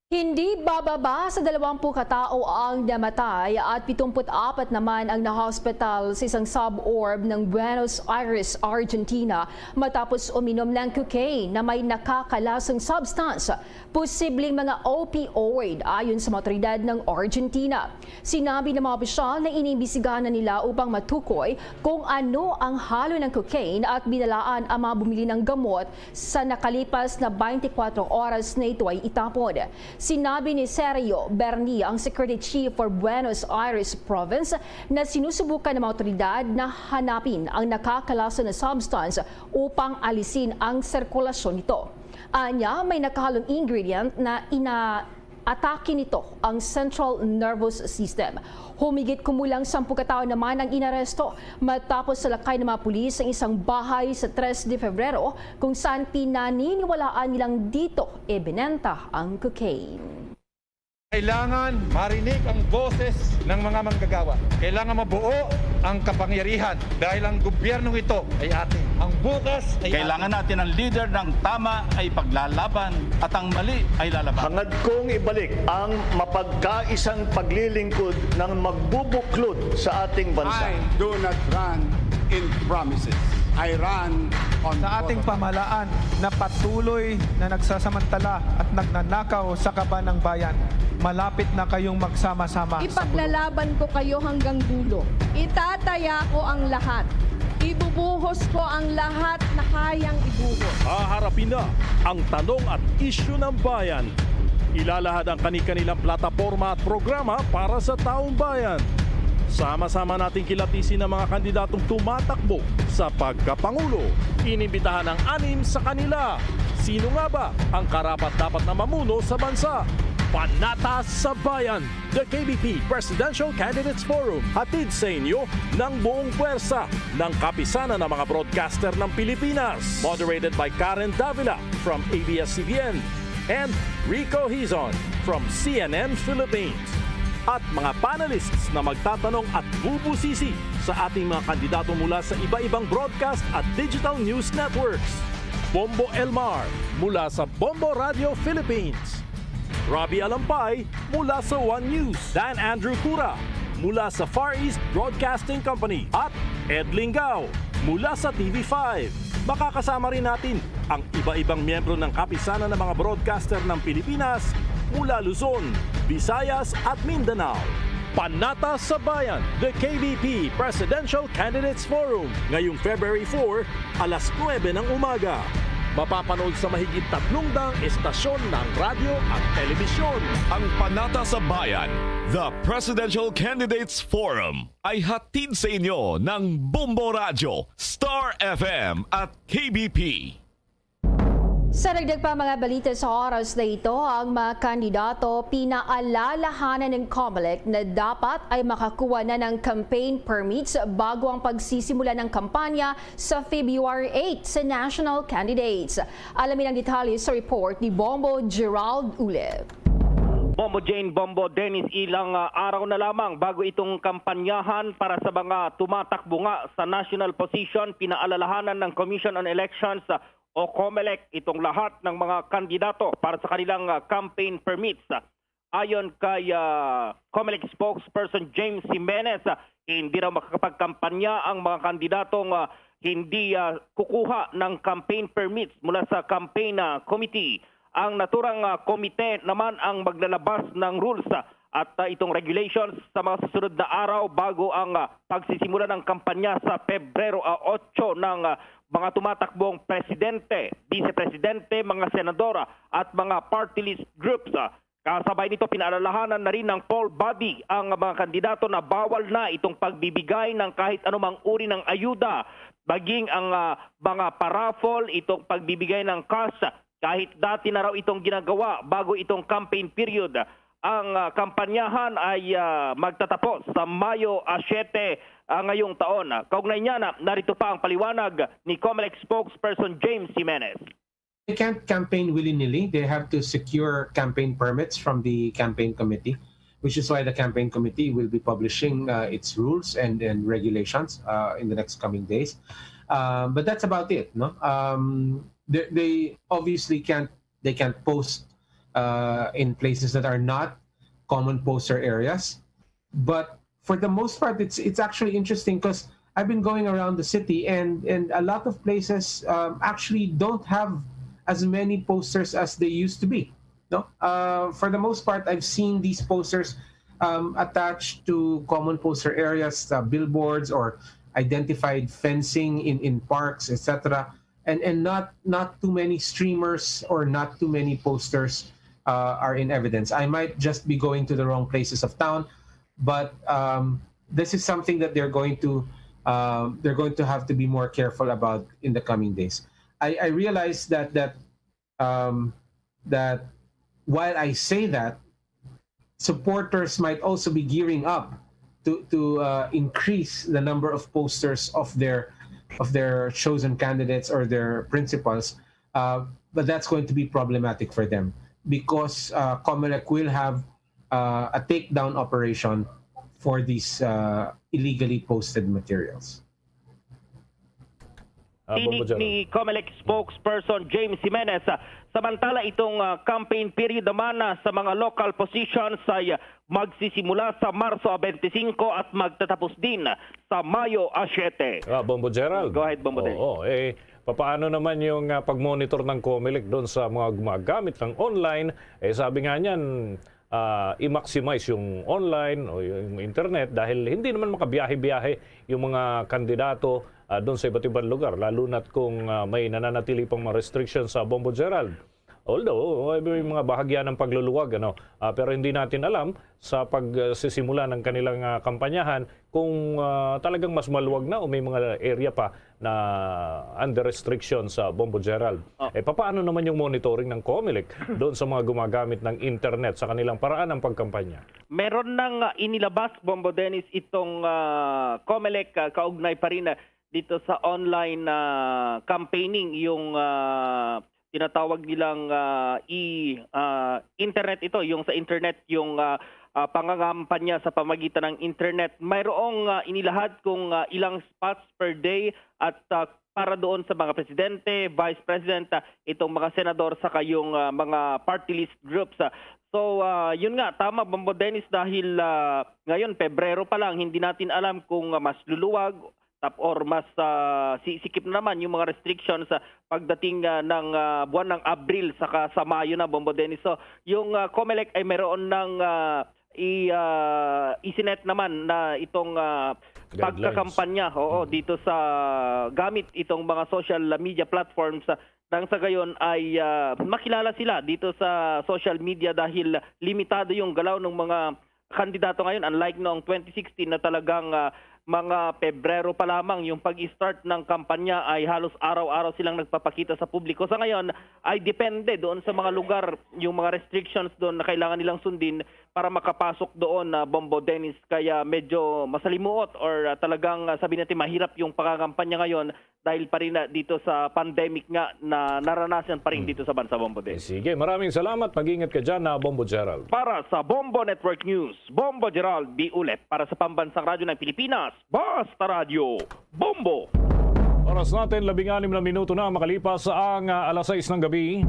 Hindi bababa sa dalawampu katao ang namatay at pitungput apat naman ang nahospital sa isang suburb ng Buenos Aires, Argentina, matapos uminom ng cocaine na may nakakalasang substance, posibleng mga opioid, ayon sa mga otoridad ng Argentina. Sinabi ng mga opisyal na iniimbestigahan na nila upang matukoy kung ano ang halo ng cocaine at binalaan ang mga bumili ng gamot sa nakalipas na twenty-four oras na ito ay itapon. Sinabi ni Sergio Berni, ang Security Chief for Buenos Aires Province, na sinusubukan ng mga otoridad na hanapin ang nakakalasa na substance upang alisin ang sirkulasyon nito. Anya, may nakahalong ingredient na ina atake nito ang central nervous system. Humigit kumulang sampu ka tawo naman ang inaresto matapos salakay ng mga pulis ang isang bahay sa Tres de Febrero, kung saan pinaniniwalaan nilang dito ibinenta ang cocaine. Kailangan marinig ang boses ng mga manggagawa. Kailangan mabuo ang kapangyarihan dahil ang gobyernong ito ay atin. Ang bukas ay Kailangan atin. Natin ang leader ng tama ay paglalaban at ang mali ay lalaban. Hangad kong ibalik ang mapagkaisang paglilingkod ng magbubuklod sa ating bansa. I do not run in promises. I run on Sa ating protocols. Pamahalaan na patuloy na nagsasamantala at nagnanakaw sa kaban ng bayan, malapit na kayong magsama-sama sa Ipaglalaban ko kayo hanggang dulo. Itataya ko ang lahat. Ibubuhos ko ang lahat na kayang ibuhos. Haharapin na ang tanong at isyu ng bayan. Ilalahad ang kani-kanilang plataporma at programa para sa taong bayan. Sama-sama nating kilatisin ang mga kandidatong tumatakbo sa pagkapangulo. Inimbitahan ang anim sa kanila. Sino nga ba ang karapat-dapat na mamuno sa bansa? Panata sa Bayan, The K B P Presidential Candidates Forum, hatid sa inyo ng buong puwersa ng Kapisanan ng mga Broadcaster ng Pilipinas. Moderated by Karen Davila from A B S C B N and Rico Hizon from C N N Philippines. At mga panelists na magtatanong at bubusisi sa ating mga kandidato mula sa iba-ibang broadcast at digital news networks. Bombo Elmar mula sa Bombo Radio Philippines. Robbie Alampay mula sa One News. Dan Andrew Cura mula sa Far East Broadcasting Company. At Ed Lingao mula sa T V five. Makakasama rin natin ang iba-ibang miyembro ng Kapisanan ng mga Broadcaster ng Pilipinas mula Luzon, Visayas at Mindanao. Panata sa Bayan, The K B P Presidential Candidates Forum, ngayong February four, alas nuebe ng umaga. Mapapanood sa mahigit tatlong daang estasyon ng radyo at telebisyon. Ang Panata sa Bayan, The Presidential Candidates Forum, ay hatid sa inyo ng Bombo Radyo, Star F M at K B P. Sa dagdag pa mga balita sa oras na ito, ang mga kandidato pinaalalahanan ng Comelec na dapat ay makakuha na ng campaign permits bago ang pagsisimula ng kampanya sa February eight sa national candidates. Alamin ang detalye sa report ni Bombo Gerald Ulip. Bombo Jane, Bombo Dennis, ilang ah, araw na lamang bago itong kampanyahan para sa mga tumatakbo nga sa national position, pinaalalahanan ng Commission on Elections o Comelec itong lahat ng mga kandidato para sa kanilang ah, campaign permits. Ayon kay ah, Comelec spokesperson James Jimenez, ah, hindi raw makakapagkampanya ang mga kandidatong ah, hindi ah, kukuha ng campaign permits mula sa campaign ah, committee. Ang naturang ah, komite naman ang maglalabas ng rules ah, at ah, itong regulations sa mga susunod na araw bago ang ah, pagsisimula ng kampanya sa Pebrero ah, otso ng ah, mga tumatakbong presidente, vice-presidente, mga senador ah, at mga party list groups. Ah, Ah, sabay nito, pinaalalahanan na rin ng poll body ang mga kandidato na bawal na itong pagbibigay ng kahit anumang uri ng ayuda, maging ang, ah, mga paraffle, itong pagbibigay ng cash, kahit dati na raw itong ginagawa bago itong campaign period. Ang, ah, kampanyahan ay, ah, magtatapos sa Mayo, ah, siyete, ah, ngayong taon. Kaugnay niya na, narito pa ang paliwanag ni Comelec spokesperson James Jimenez. They can't campaign willy-nilly. They have to secure campaign permits from the campaign committee, which is why the campaign committee will be publishing, uh, its rules and, and regulations, uh, in the next coming days. Um, but that's about it, no? Um, they, they obviously can't, they can't post, uh, in places that are not common poster areas. But for the most part, it's, it's actually interesting because I've been going around the city, and, and a lot of places, um, actually don't have as many posters as they used to be. No, uh, for the most part, I've seen these posters, um, attached to common poster areas, uh, billboards, or identified fencing in, in parks, et cetera. And, and not, not too many streamers or not too many posters, uh, are in evidence. I might just be going to the wrong places of town, but, um, this is something that they're going to, um, they're going to have to be more careful about in the coming days. I, I realize that, that, um, that while I say that, supporters might also be gearing up to, to, uh, increase the number of posters of their, of their chosen candidates or their principals. Uh, but that's going to be problematic for them because, uh, Comelec will have, uh, a takedown operation for these, uh, illegally posted materials. Ah, Tinig ni Comelec spokesperson James Jimenez. Samantala, itong, ah, campaign period naman, ah, sa mga local positions ay, ah, magsisimula sa Marso twenty-five at magtatapos din sa Mayo, ah, siyete. Ah, Bombo Gerald. Go ahead, Bombo Dennis. Oo, eh, papaano naman yung, ah, pag-monitor ng Comelec doon sa mga gumagamit ng online? Eh, sabi nga niyan, ah, i-maximize yung online o yung internet dahil hindi naman makabiyahe-biyahe yung mga kandidato, ah, doon sa iba't ibang lugar, lalo na't kung, ah, may nananatili pang mga restrictions sa Bombo Gerald. Although, may mga bahagyan ng pagluluwag, ano, ah, pero hindi natin alam sa pagsisimula ng kanilang, ah, kampanyahan kung, ah, talagang mas maluwag na o may mga area pa na under restriction sa Bombo Gerald. Oh. Eh, papaano naman yung monitoring ng Comelec doon sa mga gumagamit ng internet sa kanilang paraan ng pagkampanya? Meron nang, ah, inilabas, Bombo Dennis, itong, ah, Comelec, ah, kaugnay pa rin, ah, dito sa online, ah, campaigning, yung, ah, tinatawag nilang, ah, i-, ah, internet ito, yung sa internet, yung, ah, ah, pangangampanya sa pamagitan ng internet. Mayroong, ah, inilahad kung, ah, ilang spots per day at, ah, para doon sa mga presidente, vice president, ah, itong mga senador sa kayong, ah, mga party list groups, ah. So, ah, yun nga, tama, Bombo Dennis, dahil, ah, ngayon, Pebrero pa lang, hindi natin alam kung, ah, mas luluwag tap-, or mas, ah, si-, sikip na naman yung mga restrictions, ah, pagdating, ah, ng, ah, buwan ng Abril saka sa Mayo na, Bombo Dennis. So, yung, ah, Comelec ay mayroon ng, ah, i-, ah, isinet naman na itong, ah, pagkakampanya, oo, dito sa gamit itong mga social media platforms, ah, nang sa gayon ay, ah, makilala sila dito sa social media dahil limitado yung galaw ng mga kandidato ngayon, unlike noong twenty sixteen na talagang, ah, mga Pebrero pa lamang yung pag-start ng kampanya ay halos araw-araw silang nagpapakita sa publiko. Sa ngayon ay depende doon sa mga lugar, yung mga restrictions doon na kailangan nilang sundin para makapasok doon na, Bombo Dennis. Kaya medyo masalimuot or, ah, talagang, ah, sabi natin, mahirap yung pangangampanya ngayon dahil pa rin na dito sa pandemic nga na naranasan pa rin dito sa bansa, Bombo Dennis. Sige, maraming salamat. Mag-ingat ka dyan, na Bombo Gerald. Para sa Bombo Network News, Bombo Gerald B. Ulep para sa Pambansang Radyo ng Pilipinas, Basta Radyo, Bombo. Oras natin, labing anim na minuto na makalipas ang, ah, alas sais ng gabi.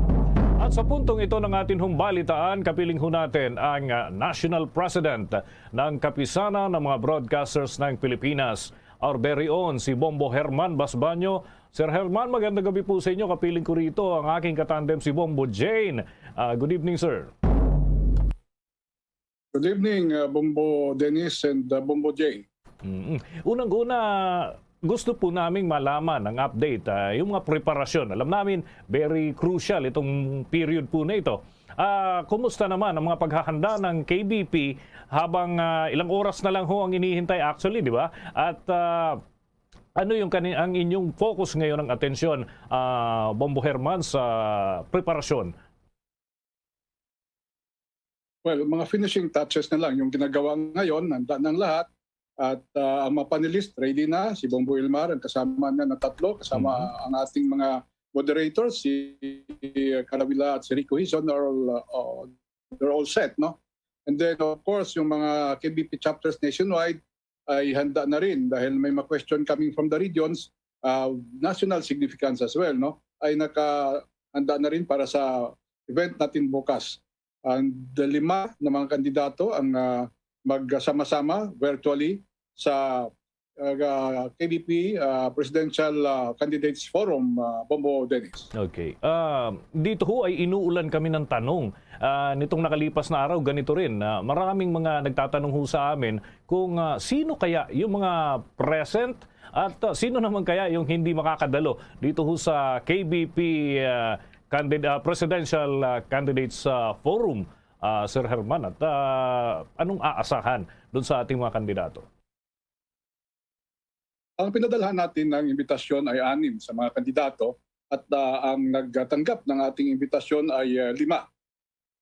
At sa puntong ito ng atin hong balitaan, kapiling ho natin ang, ah, National President ng Kapisanan ng mga Broadcasters ng Pilipinas, our very own si Bombo Herman Basbaño. Sir Herman, magandang gabi po sa inyo. Kapiling ko rito ang aking katandem, si Bombo Jane. Ah, good evening, sir. Good evening, uh, Bombo Dennis and, uh, Bombo Jane. Mm. Unang-una, gusto po naming malaman ang update, ah, yung mga preparasyon. Alam namin, very crucial itong period po na ito. Ah, kumusta naman ang mga paghahanda ng K B P habang, ah, ilang oras na lang ho ang inihintay actually, di ba? At, ah, ano yung kani-, ang inyong focus ngayon ng atensyon, ah, Bombo Herman, sa preparasyon? Well, mga finishing touches na lang yung ginagawa ngayon, handa ng lahat. At, ah, ang mga panelist, ready na. Si Bombo Ilmar, ang kasama niya na tatlo, kasama Mhm. ang ating mga moderators, si Karawila at si Rico Hizon are all, uh, uh, they're all set, no? And then, of course, yung mga K B P chapters nationwide ay handa na rin dahil may mga question coming from the regions, uh, national significance as well, no? Ay nakahanda na rin para sa event natin bukas. And lima na mga kandidato ang, ah, magsama-sama virtually sa, ah, K B P, ah, Presidential, ah, Candidates Forum, ah, Bombo Dennis. Okay. Ah, dito ho ay inuulan kami ng tanong. Ah, nitong nakalipas na araw, ganito rin, ah, maraming mga nagtatanong ho sa amin kung, ah, sino kaya yung mga present at, ah, sino naman kaya yung hindi makakadalo dito ho sa K B P, ah, candid-, ah, Presidential, ah, Candidates, ah, Forum, ah, Sir Herman, at, ah, anong aasahan dun sa ating mga kandidato? Ang pinadalhan natin ng imbitasyon ay anim sa mga kandidato at, ah, ang nagtanggap ng ating imbitasyon ay, ah, lima.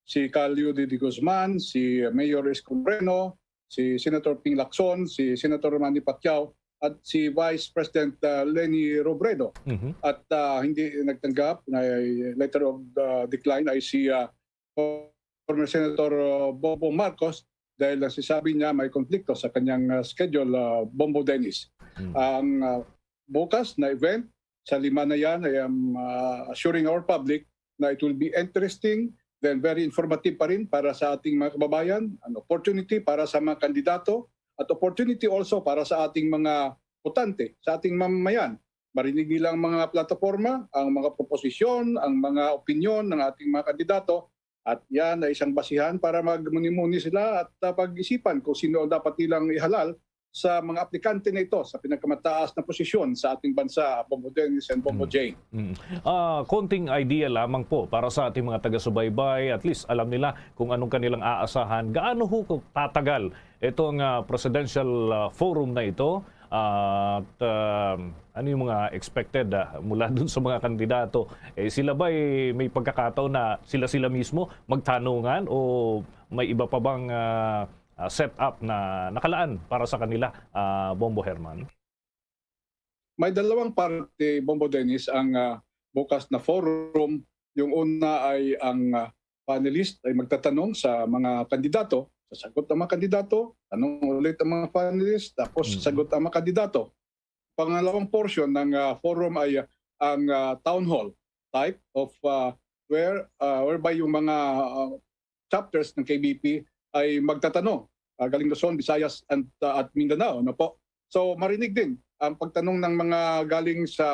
Si Calio de, de Guzman, si Mayor Isko Moreno, si Senator Ping Lacson, si Senator Manny Pacquiao, at si Vice President, ah, Leni Robredo. Mhm. At, ah, hindi nagtanggap ng letter of, ah, decline ay si, ah, former Senator, uh, Bongbong Marcos dahil nagsasabi niya may konflikto sa kanyang, uh, schedule, uh, Bombo Dennis. Hmm. Ang, uh, bukas na event, sa lima na yan, I am, uh, assuring our public na it will be interesting, then very informative pa rin para sa ating mga kababayan, an opportunity para sa mga kandidato, at opportunity also para sa ating mga botante, sa ating mamamayan. Marinig nila ang mga plataporma, ang mga proposisyon, ang mga opinyon ng ating mga kandidato, at yan ay isang basihan para magmuni-muni sila at, ah, pag-isipan kung sino ang dapat nilang ihalal sa mga aplikante na ito sa pinakamataas na posisyon sa ating bansa, Bombo Dennis and Bombo Mm. Jane. Mm. Ah, konting idea lamang po para sa ating mga taga-subaybay, at least alam nila kung anong kanilang aasahan. Gaano ho tatagal itong, ah, presidential, ah, forum na ito? At, ah, ano yung mga expected, ah, mula dun sa mga kandidato? Eh, sila ba'y may pagkakataon na sila-sila mismo magtanungan o may iba pa bang, ah, ah, setup na nakalaan para sa kanila, ah, Bombo Herman? May dalawang parte, Bombo Dennis, ang, ah, bukas na forum. Yung una ay ang, ah, panelist ay magtatanong sa mga kandidato. Sasagot ang mga kandidato, tanong ulit ang mga panelist, tapos Mm. sagot ang mga kandidato. Pangalawang portion ng, ah, forum ay, ah, ang, ah, town hall type of, ah, where, ah, whereby yung mga, ah, chapters ng K B P ay magtatanong, ah, galing Luzon, Visayas, and, ah, at Mindanao, ano po? So, marinig din ang pagtanong ng mga galing sa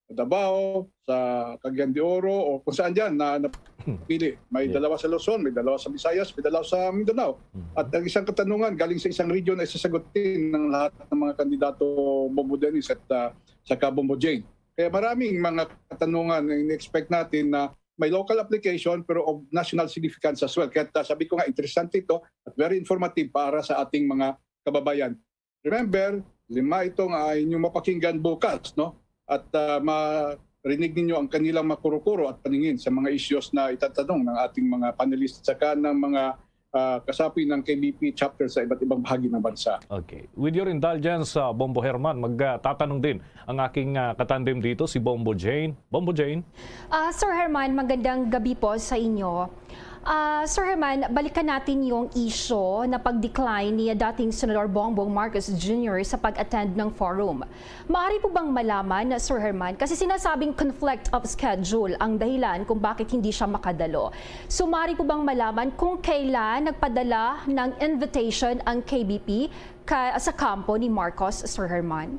Davao, sa Cagayan de Oro, o kung saan dyan na napili. May Yeah. dalawa sa Luzon, may dalawa sa Visayas, may dalawa sa Mindanao. Mhm. At ang isang katanungan galing sa isang region ay sasagutin ng lahat ng mga kandidato, Bombo Dennis at, ah, saka Bombo Jane. Kaya maraming mga katanungan na in-expect natin na may local application pero of national significance as well. Kaya, ah, sabi ko nga, interesante ito at very informative para sa ating mga kababayan. Remember, lima ito nga inyong mapakinggan bukas, no? At, ah, marinig ninyo ang kanilang mga kuro-kuro at paningin sa mga issues na itatanong ng ating mga panelists saka ng mga, ah, kasapi ng K B P chapter sa iba't ibang bahagi ng bansa. Okay. With your indulgence, ah, Bombo Herman, magtatanong din ang aking, ah, katandem dito, si Bombo Jane. Bombo Jane? Ah, Sir Herman, magandang gabi po sa inyo. Ah, Sir Herman, balikan natin yung issue na pag-decline ni dating Senador Bongbong Marcos Junior sa pag-attend ng forum. Maaari po bang malaman, Sir Herman, kasi sinasabing conflict of schedule ang dahilan kung bakit hindi siya makadalo. So, maaari po bang malaman kung kailan nagpadala ng invitation ang K B P ka-, sa kampo ni Marcos, Sir Herman?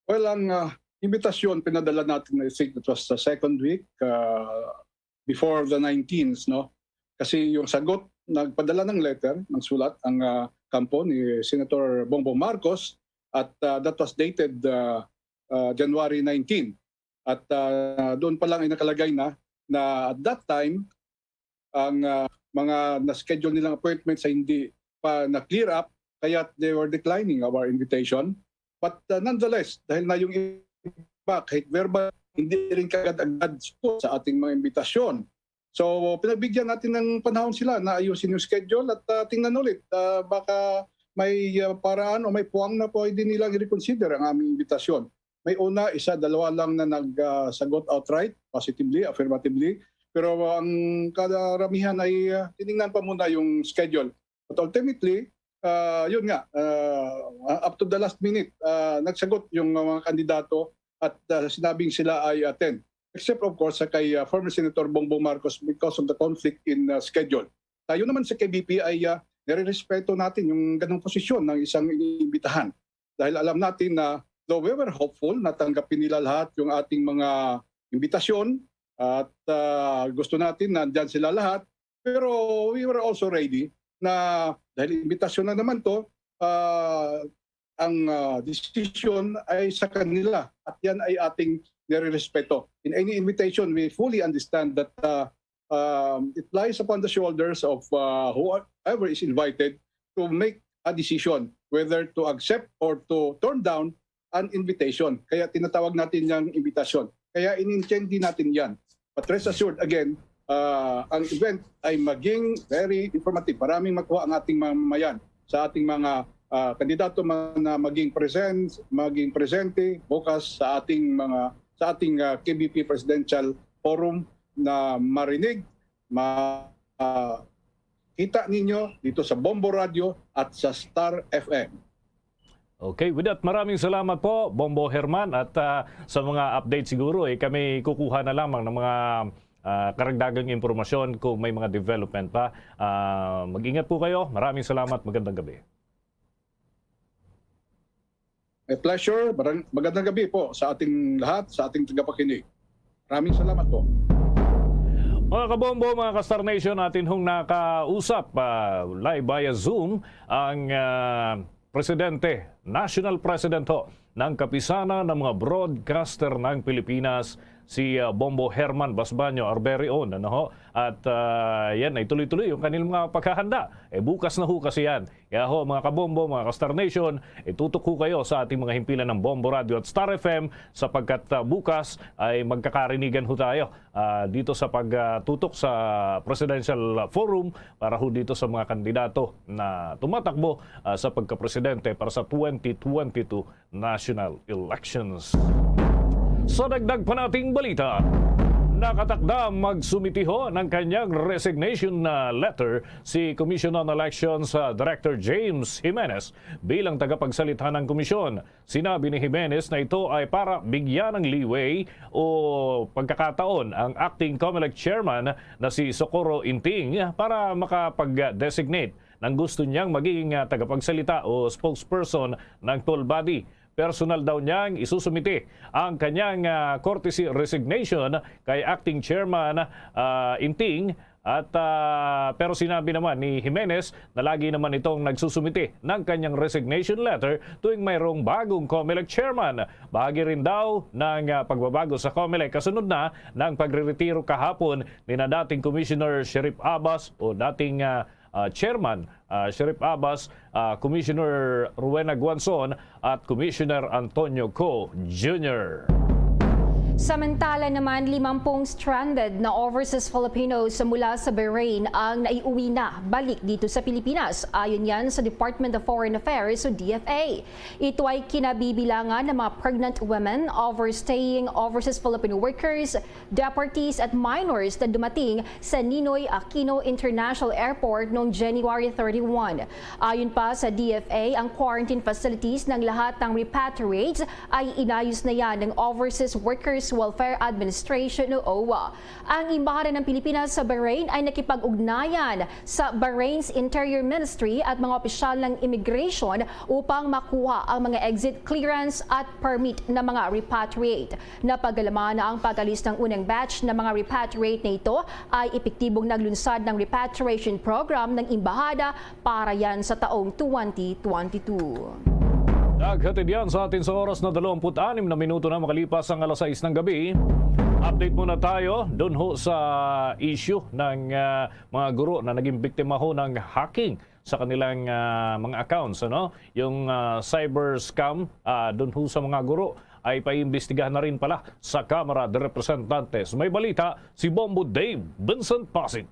Well, ang, ah, imbitasyon pinadala natin, I think it was the second week, ah, before the nineteenth, no? Kasi yung sagot, nagpadala ng letter, ng sulat, ang, ah, kampo ni Senator Bongbong Marcos at, ah, that was dated, ah, ah, January nineteen. At ah, doon pa lang ay nakalagay na na at that time, ang ah, mga na-schedule nilang appointments ay hindi pa na-clear up, kaya they were declining our invitation. But ah, nonetheless, dahil na yung iba, kahit verbal, hindi rin kaagad-agad sumagot sa ating mga imbitasyon. So, pinagbigyan natin ng panahon sila na ayusin yung schedule at ah, tingnan ulit. Ah, baka may ah, paraan o may puwang na pwede nilang i-reconsider ang aming imbitasyon. May una, isa, dalawa lang na nagsagot outright, positively, affirmatively. Pero ang karamihan ay ah, tiningnan pa muna yung schedule. But ultimately, ah, yun nga, ah, up to the last minute, ah, nagsagot yung mga kandidato at ah, sinabing sila ay attend. Except, of course, sa kay ah, former Senator Bongbong Marcos because of the conflict in ah, schedule. Tayo naman sa K B P ay ah, nire-respeto natin yung ganong posisyon ng isang iniimbitahan. Dahil alam natin na, though we were hopeful na tanggapin nila lahat yung ating mga imbitasyon at ah, gusto natin na andyan sila lahat, pero we were also ready na dahil imbitasyon na naman 'to, ah, ang ah, desisyon ay sa kanila at yan ay ating nirerespeto. In any invitation, we fully understand that ah, um, it lies upon the shoulders of ah, whoever is invited to make a decision whether to accept or to turn down an invitation. Kaya tinatawag natin niyang imbitasyon. Kaya inintindi natin yan. But rest assured, again, ah, ang event ay maging very informative. Maraming makuha ang ating mga mamayan sa ating mga ah, kandidato man na maging present, maging presente bukas sa ating mga sa ating ah, K B P Presidential Forum na marinig, ma, ah, kita ninyo dito sa Bombo Radio at sa Star F M. Okay, with that, maraming salamat po, Bombo Herman, at ah, sa mga update siguro, eh, kami kukuha na lamang ng mga ah, karagdagang impormasyon kung may mga development pa. Ah, mag-ingat po kayo. Maraming salamat. Magandang gabi. My pleasure. Marang- Magandang gabi po sa ating lahat, sa ating tagapakinig. Maraming salamat po. Mga kabombo, mga ka-Star Nation, atin hong nakausap ah, live via Zoom ang ah, presidente, national president ho ng Kapisanan ng mga Broadcaster ng Pilipinas, si ah, Bombo Herman Basbaño Arberion, ano ho? At ah, yan ay tuloy-tuloy yung kanilang mga paghahanda. Eh, bukas na ho kasi yan. Kaya ho, mga kabombo, mga ka-Star Nation, itutok ho kayo sa ating mga himpilan ng Bombo Radio at Star F M sapagkat ah, bukas ay magkakarinigan ho tayo ah, dito sa pagtutok sa Presidential Forum para ho dito sa mga kandidato na tumatakbo ah, sa pagkapresidente para sa twenty twenty-two national elections. Sa dagdag pa nating balita, nakatakda magsumiti ho ng kanyang resignation na letter si Commission on Elections ah, Director James Jimenez bilang tagapagsalita ng komisyon. Sinabi ni Jimenez na ito ay para bigyan ng leeway o pagkakataon ang acting Comelec chairman na si Socorro Inting para makapag-designate ng gusto niyang maging ah, tagapagsalita o spokesperson ng full body. Personal daw niyang isusumite ang kanyang ah, courtesy resignation kay acting chairman ah, Inting. At ah, pero sinabi naman ni Jimenez na lagi naman itong nagsusumite ng kanyang resignation letter tuwing mayroong bagong Comelec chairman. Bahagi rin daw ng ah, pagbabago sa Comelec kasunod na ng pagreretiro kahapon ni na dating Commissioner Sherif Abbas o dating ah, ah, chairman ah, Sherif Abbas, ah, Commissioner Rowena Guanzon at Commissioner Antonio Go Junior. Samantala naman, limampung stranded na overseas Filipinos mula sa Bahrain ang naiuwi na balik dito sa Pilipinas. Ayon yan sa Department of Foreign Affairs o D F A. Ito ay kinabibilangan ng mga pregnant women, overstaying overseas Filipino workers, deportees at minors na dumating sa Ninoy Aquino International Airport noong January thirty-one. Ayon pa sa D F A, ang quarantine facilities ng lahat ng repatriates ay inayos na yan ng Overseas Workers Welfare Administration o owa. Ang Embahada ng Pilipinas sa Bahrain ay nakipag-ugnayan sa Bahrain's Interior Ministry at mga opisyal ng immigration upang makuha ang mga exit clearance at permit ng mga repatriate. Napagalaman na ang pag-alis ng unang batch ng mga repatriate na ito ay epektibong naglunsad ng repatriation program ng Embahada para yan sa taong twenty twenty-two. Naghatid yan sa atin sa oras na dalawampu't anim na minuto na makalipas ang alas sais ng gabi. Update muna tayo dun ho sa issue ng, ah, mga guro na naging biktima ho ng hacking sa kanilang, ah, mga accounts, ano? Yung, ah, cyber scam, ah, dun ho sa mga guro ay paimbestigahan na rin pala sa Kamara de Representantes. May balita si Bombo Dave Vincent Pasit.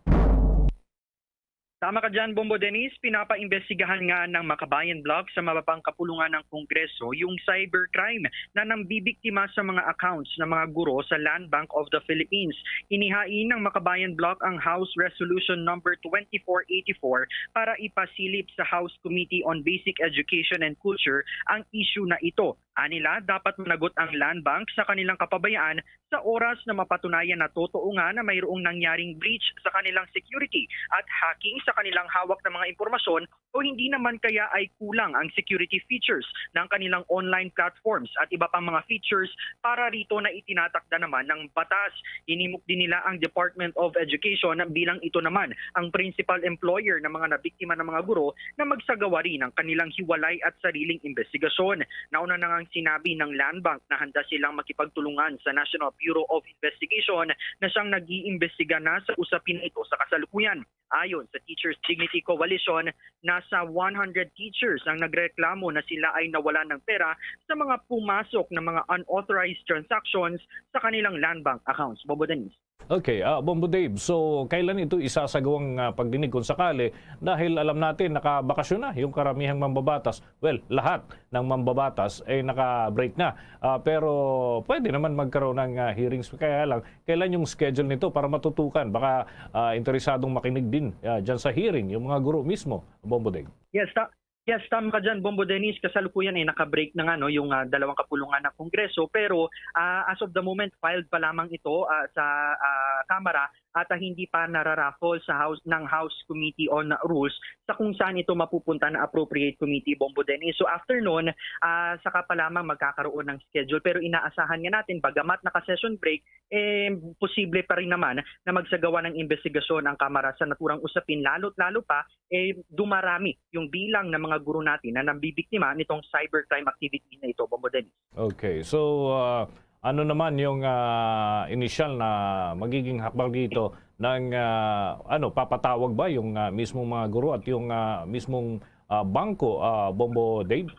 Tama ka dyan, Bombo Dennis. Pinapaimbestigahan nga ng Makabayan Bloc sa mababang kapulungan ng Kongreso yung cybercrime na nambibiktima sa mga accounts ng mga guro sa Land Bank of the Philippines. Inihain ng Makabayan Bloc ang House Resolution Number twenty-four eighty-four para ipasilip sa House Committee on Basic Education and Culture ang issue na ito. Anila, dapat managot ang Land Bank sa kanilang kapabayaan sa oras na mapatunayan na totoo nga na mayroong nangyaring breach sa kanilang security at hacking sa kanilang hawak na mga impormasyon o hindi naman kaya ay kulang ang security features ng kanilang online platforms at iba pang mga features para rito na itinatakda naman ng batas. Hinimok din nila ang Department of Education bilang ito naman ang principal employer ng mga nabiktima ng mga guro na magsagawa rin ng kanilang hiwalay at sariling imbestigasyon. Nauna na ngang sinabi ng Land Bank na handa silang makipagtulungan sa National Bureau of Investigation na siyang nag-iimbestiga na sa usapin na ito sa kasalukuyan. Ayon sa Teachers Dignity Coalition, nasa one hundred teachers ang nagreklamo na sila ay nawalan ng pera sa mga pumasok na mga unauthorized transactions sa kanilang Land Bank accounts. Bombo Dennis. Okay, ah, Bombo Dave, so kailan ito isasagawang, ah, pagdinig kung sakali? Dahil alam natin, nakabakasyon na yung karamihang mambabatas. Well, lahat ng mambabatas ay naka-break na. Ah, pero pwede naman magkaroon ng, ah, hearings. Kaya lang, kailan yung schedule nito para matutukan? Baka, ah, interesadong makinig din, ah, dyan sa hearing, yung mga guro mismo, Bombo Dave. Yes, ta- Yes, tama ka dyan, Bombo Dennis. Kasalukuyan ay naka-break na nga, no, yung, ah, dalawang kapulungan ng Kongreso. Pero, ah, as of the moment, filed pa lamang ito, ah, sa, ah, Kamara at, ah, hindi pa nararaffle sa House, ng House Committee on Rules sa kung saan ito mapupunta na appropriate committee, Bombo Dennis. So after nun, ah, saka pa lamang magkakaroon ng schedule. Pero inaasahan nga natin, bagamat naka-session break, eh, posible pa rin naman na magsagawa ng investigasyon ang Kamara sa naturang usapin, lalo't lalo pa eh, dumarami yung bilang ng mga guro natin na nabibiktima nitong cybercrime activity na ito, Bombo Dennis. Okay. So, ah, ano naman yung, ah, inisyal na magiging hakbang dito ng, ah, ano, papatawag ba yung, ah, mismong mga guro at yung, ah, mismong, ah, bangko, ah, Bombo Dave?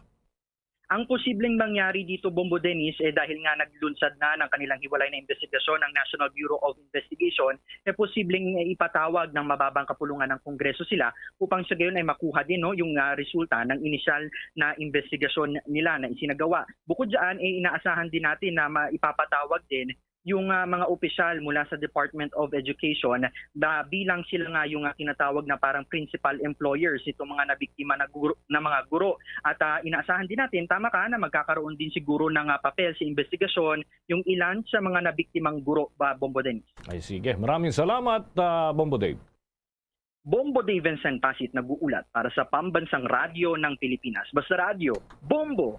Ang posibleng mangyari dito, Bombo Dennis, eh, dahil nga naglunsad na ng kanilang hiwalay na investigasyon ang National Bureau of Investigation, eh, posibleng, eh, ipatawag ng mababang kapulungan ng Kongreso sila upang sa gayon ay makuha din, no, yung, ah, resulta ng inisyal na investigasyon nila na isinagawa. Bukod dyan, eh, inaasahan din natin na maipapatawag din yung, ah, mga opisyal mula sa Department of Education na bilang sila nga yung, ah, tinatawag na parang principal employers itong mga nabiktima na guro, na mga guro. At, ah, inaasahan din natin, tama ka, na magkakaroon din siguro ng, ah, papel sa investigasyon yung ilan sa mga nabiktimang guro, ba, Bombo Dennis. Ay sige, maraming salamat, ah, Bombo Dave. Bombo Dave Vincent Pasit nag-uulat para sa Pambansang Radyo ng Pilipinas. Basta Radyo, Bombo!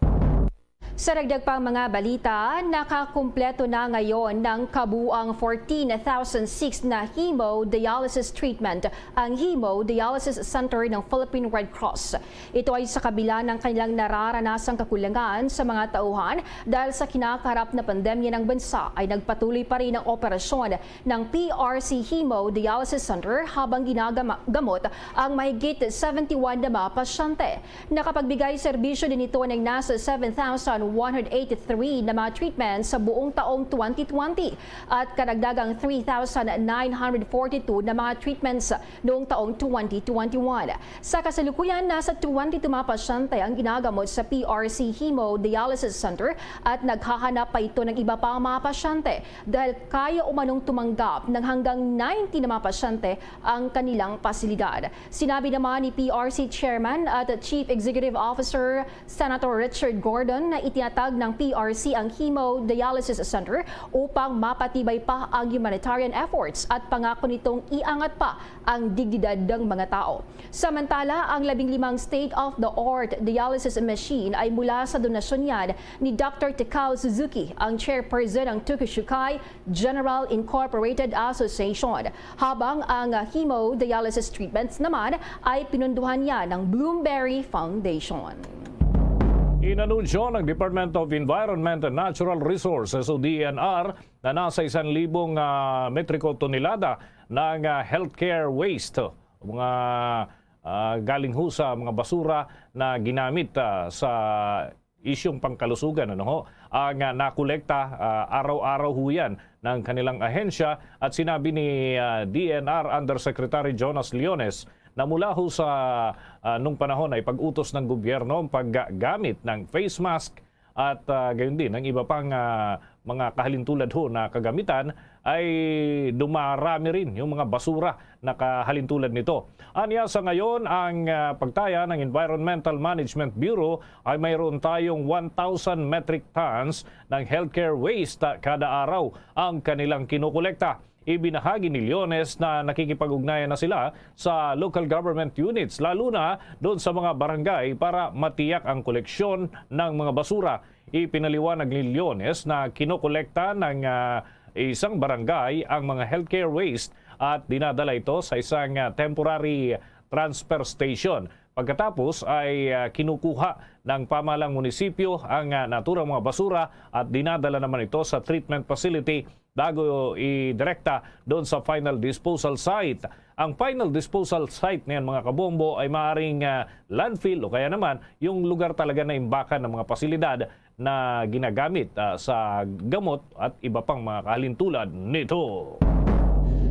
Sa dagdag pang mga balita, nakakumpleto na ngayon ng kabuang fourteen thousand six na hemodialysis treatment ang Hemodialysis Center ng Philippine Red Cross. Ito ay sa kabila ng kanilang nararanasang kakulangan sa mga tauhan dahil sa kinakaharap na pandemya ng bansa ay nagpatuloy pa rin ang operasyon ng P R C Hemodialysis Center habang ginagamot ang mahigit seventy-one na mga pasyente. Nakapagbigay serbisyo din ito ng nasa seven thousand one hundred eighty-three na mga treatments sa buong taong twenty twenty at karagdagang three thousand nine hundred forty-two na mga treatments noong taong twenty twenty-one. Sa kasalukuyan, nasa twenty-two mga pasyente ang ginagamot sa P R C Hemodialysis Center at naghahanap pa ito ng iba pang mga pasyente dahil kaya umanong tumanggap ng hanggang ninety na mga pasyente ang kanilang pasilidad. Sinabi naman ni P R C Chairman at Chief Executive Officer Senator Richard Gordon na itinatag ng P R C ang Hemodialysis Center upang mapatibay pa ang humanitarian efforts at pangako nitong iangat pa ang dignidad ng mga tao. Samantala, ang labing limang state-of-the-art dialysis machine ay mula sa donasyon yan ni Doctor Takao Suzuki, ang chairperson ng Tokushikai General Incorporated Association, habang ang hemodialysis treatments naman ay pinunduhan niya ng Bloomberry Foundation. Inanunsyo ng Department of Environment and Natural Resources o D E N R na nasa isang libong, ah, metriko tonelada ng, ah, healthcare waste, mga, ah, galing ho sa mga basura na ginamit, ah, sa isyung pangkalusugan, ano ho, ang, ah, nakolekta, ah, araw-araw ho yan ng kanilang ahensya. At sinabi ni, ah, D E N R Undersecretary Jonas Leones na mula ho sa, ah, nung panahon ay pag-utos ng gobyerno ang paggamit ng face mask at, ah, gayon din ang iba pang, ah, mga kahalintulad ho na kagamitan, ay dumarami rin yung mga basura na kahalintulad nito. Anya sa ngayon, ang, ah, pagtaya ng Environmental Management Bureau ay mayroon tayong one thousand metric tons ng healthcare waste, ah, kada araw ang kanilang kinukolekta. Ibinahagi ni Leones na nakikipag-ugnayan na sila sa local government units, lalo na doon sa mga barangay, para matiyak ang koleksyon ng mga basura. Ipinaliwanag ni Leones na kinokolekta ng, ah, isang barangay ang mga healthcare waste at dinadala ito sa isang, ah, temporary transfer station. Pagkatapos ay, ah, kinukuha ng pamahalang munisipyo ang, ah, naturang mga basura at dinadala naman ito sa treatment facility bago idirekta doon sa final disposal site. Ang final disposal site niyan, mga kabombo, ay maaring, ah, landfill o kaya naman yung lugar talaga na imbakan ng mga pasilidad na ginagamit, ah, sa gamot at iba pang mga kahalintulad nito.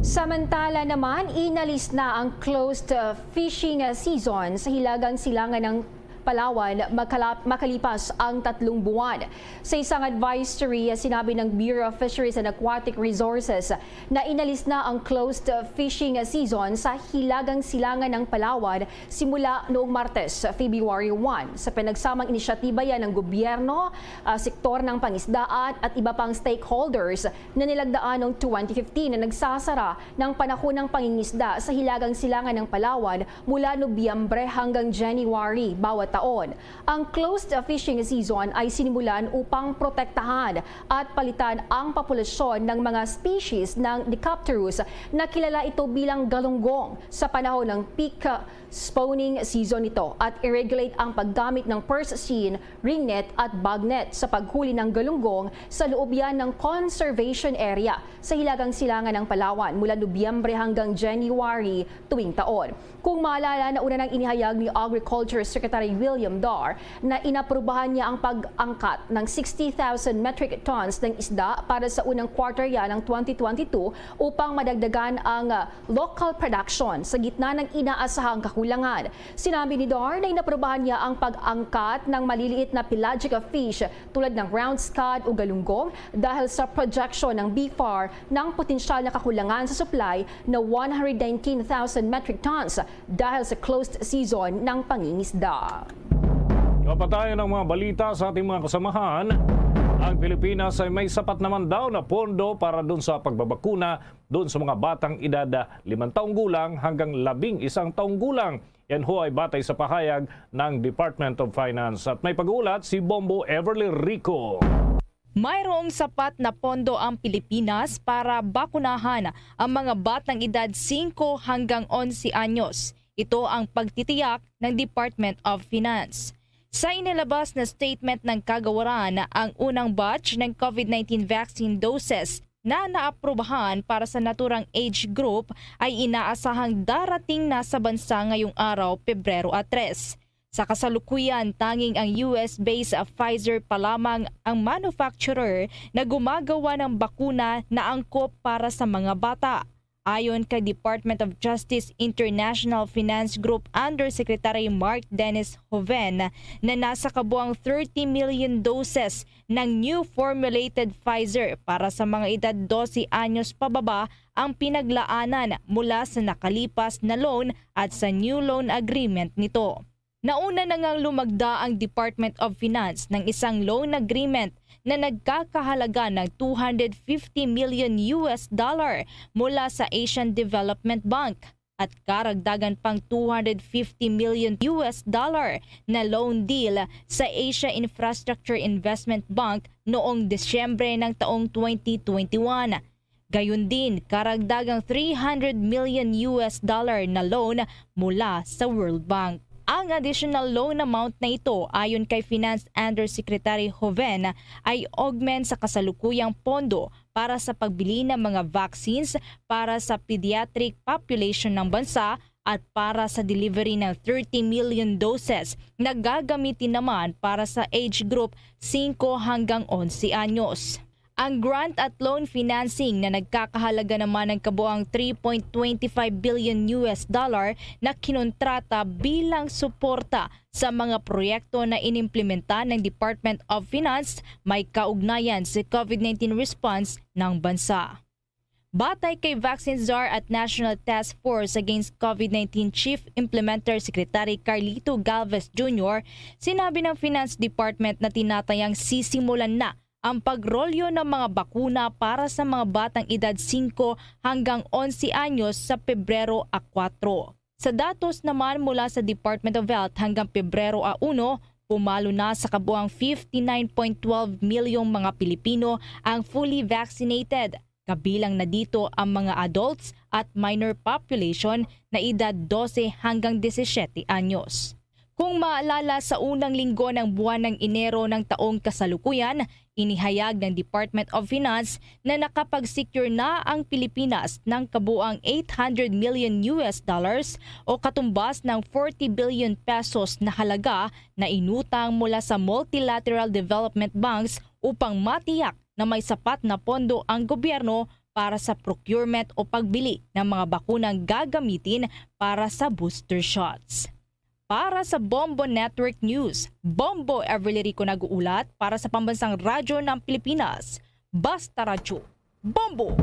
Samantala naman, inalis na ang closed, uh, fishing, uh, season sa Hilagang Silangan ng Palawan makala- makalipas ang tatlong buwan. Sa isang advisory, uh, sinabi ng Bureau of Fisheries and Aquatic Resources na inalis na ang closed, uh, fishing season sa Hilagang Silangan ng Palawan simula noong Martes, February one. Sa pinagsamang inisyatiba yan ng gobyerno, uh, sektor ng pangisdaan at iba pang stakeholders na nilagdaan noong twenty fifteen na nagsasara ng panahon ng pangingisda sa Hilagang Silangan ng Palawan mula Nobyembre hanggang January bawat taon. Ang closed fishing season ay sinimulan upang protektahan at palitan ang populasyon ng mga species ng Dicapterus na kilala ito bilang galunggong sa panahon ng peak spawning season nito at i-regulate ang paggamit ng purse seine, ring net at bag net sa paghuli ng galunggong sa loob yan ng conservation area sa Hilagang Silangan ng Palawan mula Nobyembre hanggang January tuwing taon. Kung maalala, nauna nang inihayag ni Agriculture Secretary William Dar na inaprubahan niya ang pag-angkat ng sixty thousand metric tons ng isda para sa unang kwarterya ng twenty twenty-two upang madagdagan ang, ah, local production sa gitna ng inaasahang kakulangan. Sinabi ni Dar na inaprubahan niya ang pag-angkat ng maliliit na pelagic fish tulad ng ground squid o galunggong dahil sa projection ng BFAR ng potensyal na kakulangan sa supply na one hundred nineteen thousand metric tons dahil sa closed season ng pangingisda. Kapatayan ng mga balita sa ating mga kasamahan, ang Pilipinas ay may sapat naman daw na pondo para dun sa pagbabakuna dun sa mga batang edad, ah, limang taong gulang hanggang labing isang taong gulang. Yan ho ay batay sa pahayag ng Department of Finance. At may pag-uulat si Bombo Everly Rico. Mayroong sapat na pondo ang Pilipinas para bakunahan ang mga batang edad singko hanggang onse anyos. Ito ang pagtitiyak ng Department of Finance. Sa inilabas na statement ng kagawaran, ang unang batch ng COVID nineteen vaccine doses na naaprubahan para sa naturang age group ay inaasahang darating na sa bansa ngayong araw, Pebrero a tres. Sa kasalukuyan, tanging ang U S-based Pfizer pa lamang ang manufacturer na gumagawa ng bakuna na angkop para sa mga bata. Ayon kay Department of Justice International Finance Group Undersecretary Mark Dennis Hoven, na nasa kabuang thirty million doses ng new formulated Pfizer para sa mga edad dose anyos pababa ang pinaglaanan mula sa nakalipas na loan at sa new loan agreement nito. Nauna na ngang lumagda ang Department of Finance ng isang loan agreement na nagkakahalaga ng two hundred fifty million U S dollar mula sa Asian Development Bank at karagdagan pang two hundred fifty million U S dollar na loan deal sa Asia Infrastructure Investment Bank noong Disyembre ng taong twenty twenty-one. Gayon din, karagdagang three hundred million U S dollar na loan mula sa World Bank. Ang additional loan amount na ito, ayon kay Finance Undersecretary Joven, ay augment sa kasalukuyang pondo para sa pagbili ng mga vaccines para sa pediatric population ng bansa at para sa delivery ng thirty million doses na gagamitin naman para sa age group singko hanggang onse anyos. Ang grant at loan financing na nagkakahalaga naman ng kabuang three point twenty five billion U S dollar na kinontrata bilang suporta sa mga proyekto na inimplementa ng Department of Finance may kaugnayan sa COVID nineteen response ng bansa. Batay kay Vaccine Czar at National Task Force Against COVID nineteen Chief Implementer Secretary Carlito Galvez Junior, sinabi ng Finance Department na tinatayang sisimulan na ang pagrolyo ng mga bakuna para sa mga batang edad singko hanggang onse anyos sa Pebrero a kuwatro. Sa datos naman mula sa Department of Health, hanggang Pebrero a uno, pumalo na sa kabuang fifty-nine point twelve milyong mga Pilipino ang fully vaccinated. Kabilang na dito ang mga adults at minor population na edad dose hanggang disisiete anyos. Kung maalala, sa unang linggo ng buwan ng Enero ng taong kasalukuyan, inihayag ng Department of Finance na nakapag-secure na ang Pilipinas ng kabuang eight hundred million U S dollars o katumbas ng forty billion pesos na halaga na inutang mula sa multilateral development banks upang matiyak na may sapat na pondo ang gobyerno para sa procurement o pagbili ng mga bakunang gagamitin para sa booster shots. Para sa Bombo Network News, Bombo Everly Rico nag-uulat para sa Pambansang Radyo ng Pilipinas. Basta Radyo, Bombo!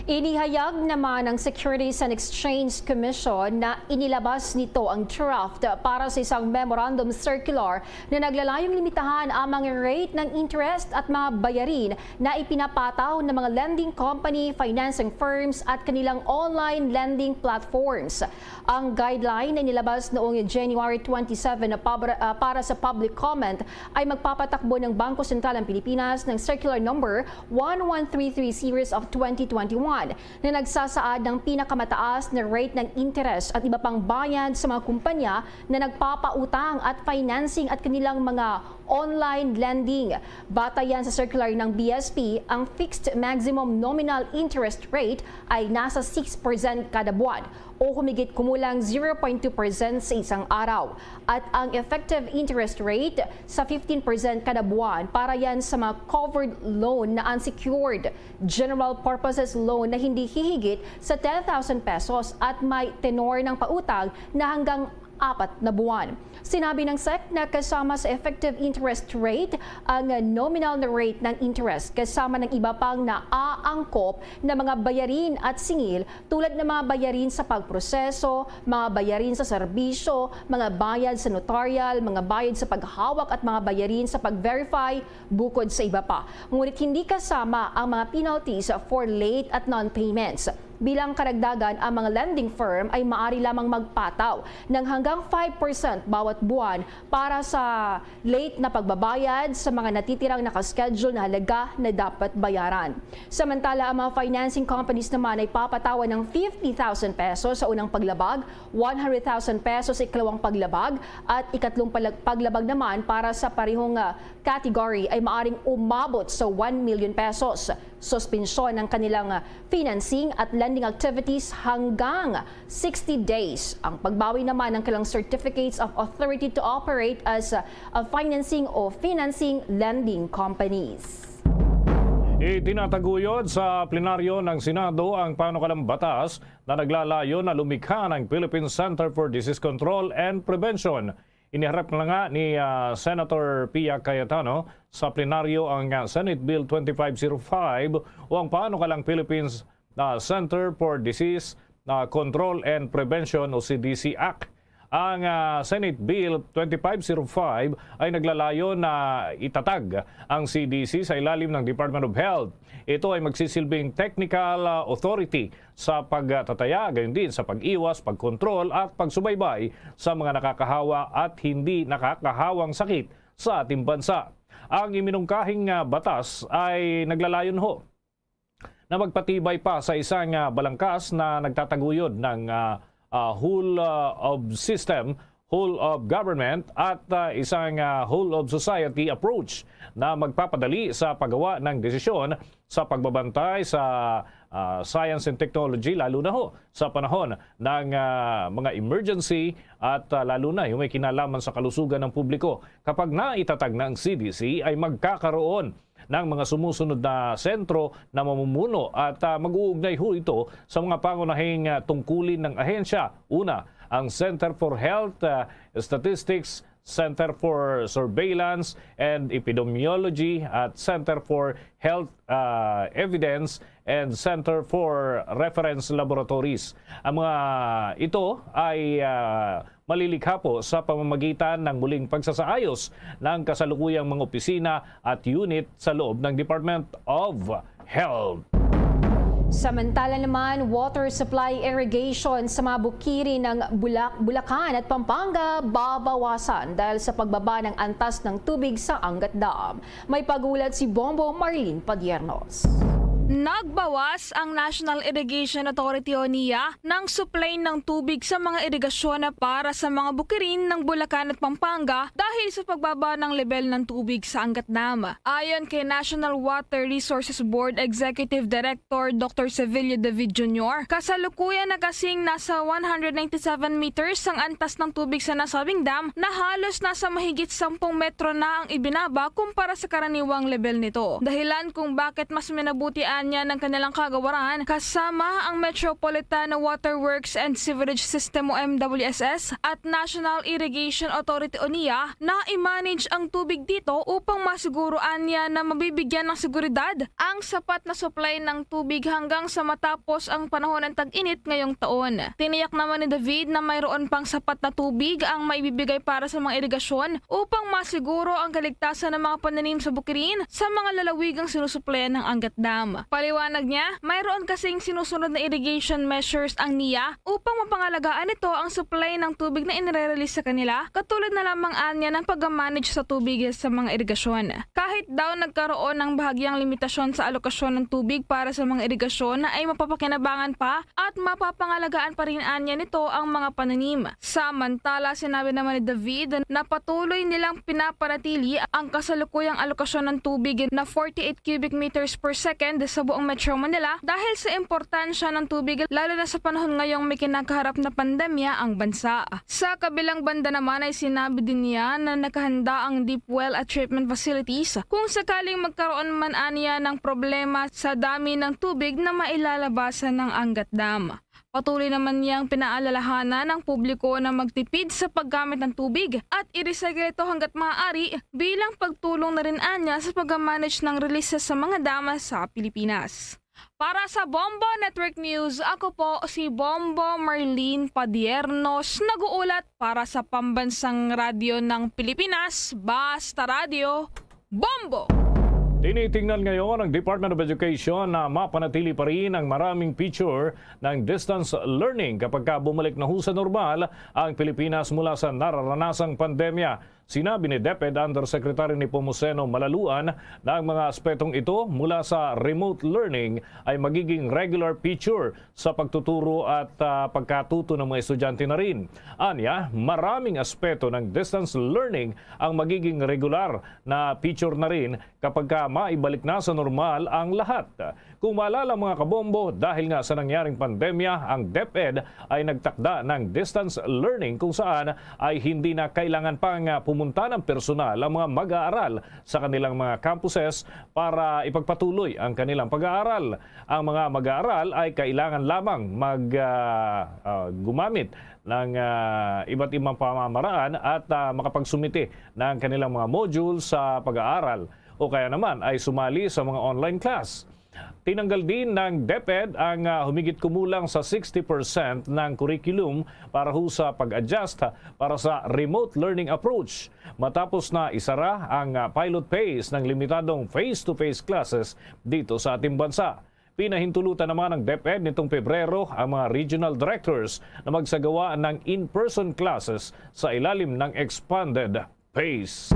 Inihayag naman ng Securities and Exchange Commission na inilabas nito ang draft para sa isang memorandum circular na naglalayong limitahan ang mga rate ng interest at mga bayarin na ipinapataw ng mga lending company, financing firms at kanilang online lending platforms. Ang guideline na inilabas noong January twenty-seven na pabra-, ah, para sa public comment ay magpapatakbo ng Bangko Sentral ng Pilipinas ng Circular Number one one three three Series of twenty twenty-one na nagsasaad ng pinakamataas na rate ng interest at iba pang bayad sa mga kumpanya na nagpapautang at financing at kanilang mga online lending. Batayan sa circular ng B S P, ang fixed maximum nominal interest rate ay nasa six percent kada buwan o humigit kumulang zero point two percent sa isang araw. At ang effective interest rate sa fifteen percent kada buwan para yan sa mga covered loan na unsecured general purposes loan na hindi hihigit sa ten thousand pesos at may tenor ng pautang na hanggang apat na buwan. Sinabi ng sec na kasama sa effective interest rate ang nominal na rate ng interest kasama ng iba pang naaangkop na mga bayarin at singil tulad ng mga bayarin sa pagproseso, mga bayarin sa serbisyo, mga bayad sa notarial, mga bayad sa paghawak at mga bayarin sa pag-verify bukod sa iba pa. Ngunit hindi kasama ang mga penalties for late at non-payments. Bilang karagdagan, ang mga lending firm ay maaari lamang magpataw ng hanggang five percent bawat buwan para sa late na pagbabayad sa mga natitirang nakaschedule na halaga na dapat bayaran. Samantala, ang mga financing companies naman ay papatawan ng fifty thousand pesos sa unang paglabag, one hundred thousand pesos sa ikalawang paglabag, at ikatlong palag-, paglabag naman para sa parehong, ah, category ay maaring umabot sa one million pesos. Suspensyon ng kanilang, ah, financing at lending activities hanggang sixty days. Ang pagbawi naman ng kanilang certificates of authority to operate as, ah, a financing o financing lending companies. Itinataguyod sa plenaryo ng Senado ang panukalang batas na naglalayon na lumikha ng Philippine Center for Disease Control and Prevention. Iniharap na nga ni, ah, Senator Pia Cayetano sa plenaryo ang, ah, Senate Bill twenty-five zero five o ang panukalang Philippines, ah, Center for Disease, ah, Control and Prevention o C D C Act. Ang, ah, Senate Bill twenty-five zero five ay naglalayon na itatag ang C D C sa ilalim ng Department of Health. Ito ay magsisilbing technical, ah, authority sa pagtataya, gayon din sa pag-iwas, pagkontrol at pagsubaybay sa mga nakakahawa at hindi nakakahawang sakit sa ating bansa. Ang iminungkahing, ah, batas ay naglalayon ho na magpatibay pa sa isang, ah, balangkas na nagtataguyod ng, ah, ah, whole, ah, of system whole of government at, ah, isang, ah, whole of society approach na magpapadali sa paggawa ng desisyon sa pagbabantay sa, ah, science and technology, lalo na ho sa panahon ng, ah, mga emergency at, ah, lalo na yung may kinalaman sa kalusugan ng publiko. Kapag naitatag na ang C D C, ay magkakaroon ng mga sumusunod na sentro na mamumuno at, ah, mag-uugnay ho ito sa mga pangunahing, ah, tungkulin ng ahensya. Una, ang Center for Health, ah, Statistics, Center for Surveillance and Epidemiology, at Center for Health, ah, Evidence and Center for Reference Laboratories. Ang mga ito ay, ah, malilikha po sa pamamagitan ng muling pagsasaayos ng kasalukuyang mga opisina at unit sa loob ng Department of Health. Samantala naman, water supply irrigation sa mga bukirin ng Bulak-, Bulacan at Pampanga babawasan dahil sa pagbaba ng antas ng tubig sa Angat Dam. May pag-ulat si Bombo Marlene Padiernos. Nagbawas ang National Irrigation Authority o NIA ng supply ng tubig sa mga irigasyon para sa mga bukirin ng Bulacan at Pampanga dahil sa pagbaba ng level ng tubig sa Angat Dam. Ayon kay National Water Resources Board Executive Director Doctor Sevilio David Junior, kasalukuyan na kasing nasa one hundred ninety-seven meters ang antas ng tubig sa nasabing dam na halos nasa mahigit sampung metro na ang ibinaba kumpara sa karaniwang level nito. Dahilan kung bakit mas minabuti anya ng kanilang kagawaran kasama ang Metropolitan Water Works and Sewerage System o M W S S at National Irrigation Authority o NIA na i-manage ang tubig dito upang masiguro anya na mabibigyan ng seguridad ang sapat na supply ng tubig hanggang sa matapos ang panahon ng tag-init ngayong taon. Tiniyak naman ni David na mayroon pang sapat na tubig ang maibibigay para sa mga irigasyon upang masiguro ang kaligtasan ng mga pananim sa bukirin sa mga lalawigang sinusuplayan ng Angat Dam. Paliwanag niya, mayroon kasing sinusunod na irrigation measures ang NIA upang mapangalagaan nito ang supply ng tubig na inire-release sa kanila, katulad na lamang anya ng pag-manage sa tubig sa mga irigasyon. Kahit daw nagkaroon ng bahagyang limitasyon sa alokasyon ng tubig para sa mga irigasyon, ay mapapakinabangan pa at mapapangalagaan pa rin anya nito ang mga pananim. Samantala, sinabi naman ni David na patuloy nilang pinapanatili ang kasalukuyang alokasyon ng tubig na forty-eight cubic meters per second sa buong Metro Manila dahil sa importansya ng tubig, lalo na sa panahon ngayong may kinakaharap na pandemya ang bansa. Sa kabilang banda naman ay sinabi din niya na nakahanda ang deep well at treatment facilities kung sakaling magkaroon man anya ng problema sa dami ng tubig na mailalabasan ng Angat Dam. Patuloy naman niyang pinaalalahanan ang publiko na magtipid sa paggamit ng tubig at i-recycle ito hanggat maaari bilang pagtulong na rin anya sa pag-manage ng releases sa mga dam sa Pilipinas. Para sa Bombo Network News, ako po si Bombo Marlene Padiernos, nag-uulat para sa Pambansang Radyo ng Pilipinas, Basta Radyo, Bombo! Tinitingnan ngayon ng Department of Education na mapanatili pa rin ang maraming feature ng distance learning kapag ka bumalik na ho sa normal ang Pilipinas mula sa nararanasang pandemya. Sinabi ni DepEd Undersecretary Nepomuceno Malaluan na ang mga aspetong ito mula sa remote learning ay magiging regular feature sa pagtuturo at, ah, pagkatuto ng mga estudyante na rin. Anya, maraming aspeto ng distance learning ang magiging regular na feature na rin kapag ka maibalik na sa normal ang lahat. Kung maalala, mga kabombo, dahil nga sa nangyaring pandemya, ang DepEd ay nagtakda ng distance learning kung saan ay hindi na kailangan pang, ah, pumunta ng personal ang mga mag-aaral sa kanilang mga campuses para ipagpatuloy ang kanilang pag-aaral. Ang mga mag-aaral ay kailangan lamang mag, ah, ah, gumamit ng, ah, iba't ibang pamamaraan at, ah, makapagsumite ng kanilang mga module sa pag-aaral o kaya naman ay sumali sa mga online class. Tinanggal din ng DepEd ang, ah, humigit kumulang sa sixty percent ng curriculum para ho sa pag-adjust para sa remote learning approach, matapos na isara ang, ah, pilot phase ng limitadong face-to-face classes dito sa ating bansa. Pinahintulutan naman ng DepEd nitong Pebrero ang mga regional directors na magsagawa ng in-person classes sa ilalim ng expanded phase.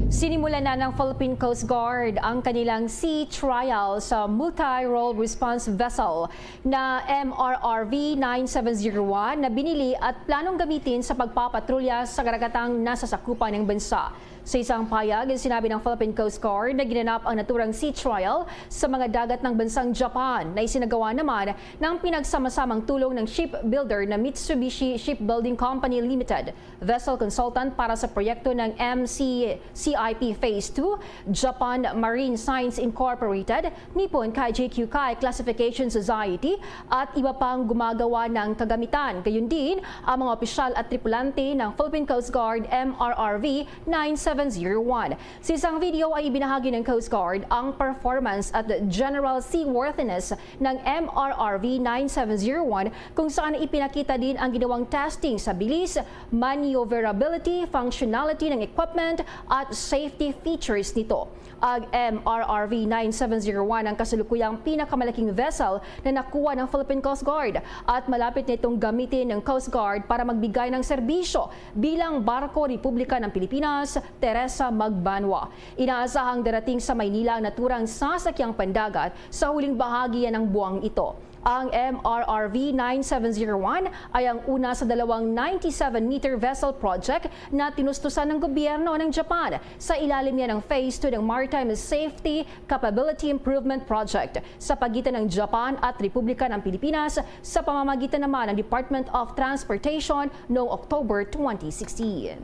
Sinimulan na ng Philippine Coast Guard ang kanilang sea trial sa multi-role response vessel na M R R V nine seven zero one na binili at planong gamitin sa pagpapatrolya sa karagatang nasasakupan ng bansa. Sa isang pahayag, sinabi ng Philippine Coast Guard na ginanap ang naturang sea trial sa mga dagat ng bansang Japan na isinagawa naman ng pinagsama-samang tulong ng shipbuilder na Mitsubishi Shipbuilding Company Limited, vessel consultant para sa proyekto ng M C C I P Phase two, Japan Marine Science Incorporated, Nippon Kaiji Kyukai Classification Society, at iba pang gumagawa ng kagamitan. Gayon din, ang mga opisyal at tripulante ng Philippine Coast Guard M R R V nine seven zero one. Sa isang video ay ibinahagi ng Coast Guard ang performance at general seaworthiness ng M R R V nine seven zero one, kung saan ipinakita din ang ginawang testing sa bilis, maneuverability, functionality ng equipment, at safety features nito. Ang M R R V nine seven zero one ang kasalukuyang pinakamalaking vessel na nakuha ng Philippine Coast Guard at malapit na itong gamitin ng Coast Guard para magbigay ng serbisyo bilang barko Republika ng Pilipinas, Teresa Magbanwa. Inaasahang darating sa Maynila ang naturang sasakyang pandagat sa huling bahagi ng buwang ito. Ang M R R V nine seven zero one ay ang una sa dalawang ninety-seven meter vessel project na tinustusan ng gobyerno ng Japan sa ilalim niya ng Phase two ng Maritime Safety Capability Improvement Project sa pagitan ng Japan at Republika ng Pilipinas sa pamamagitan naman ng Department of Transportation noong October twenty sixteen.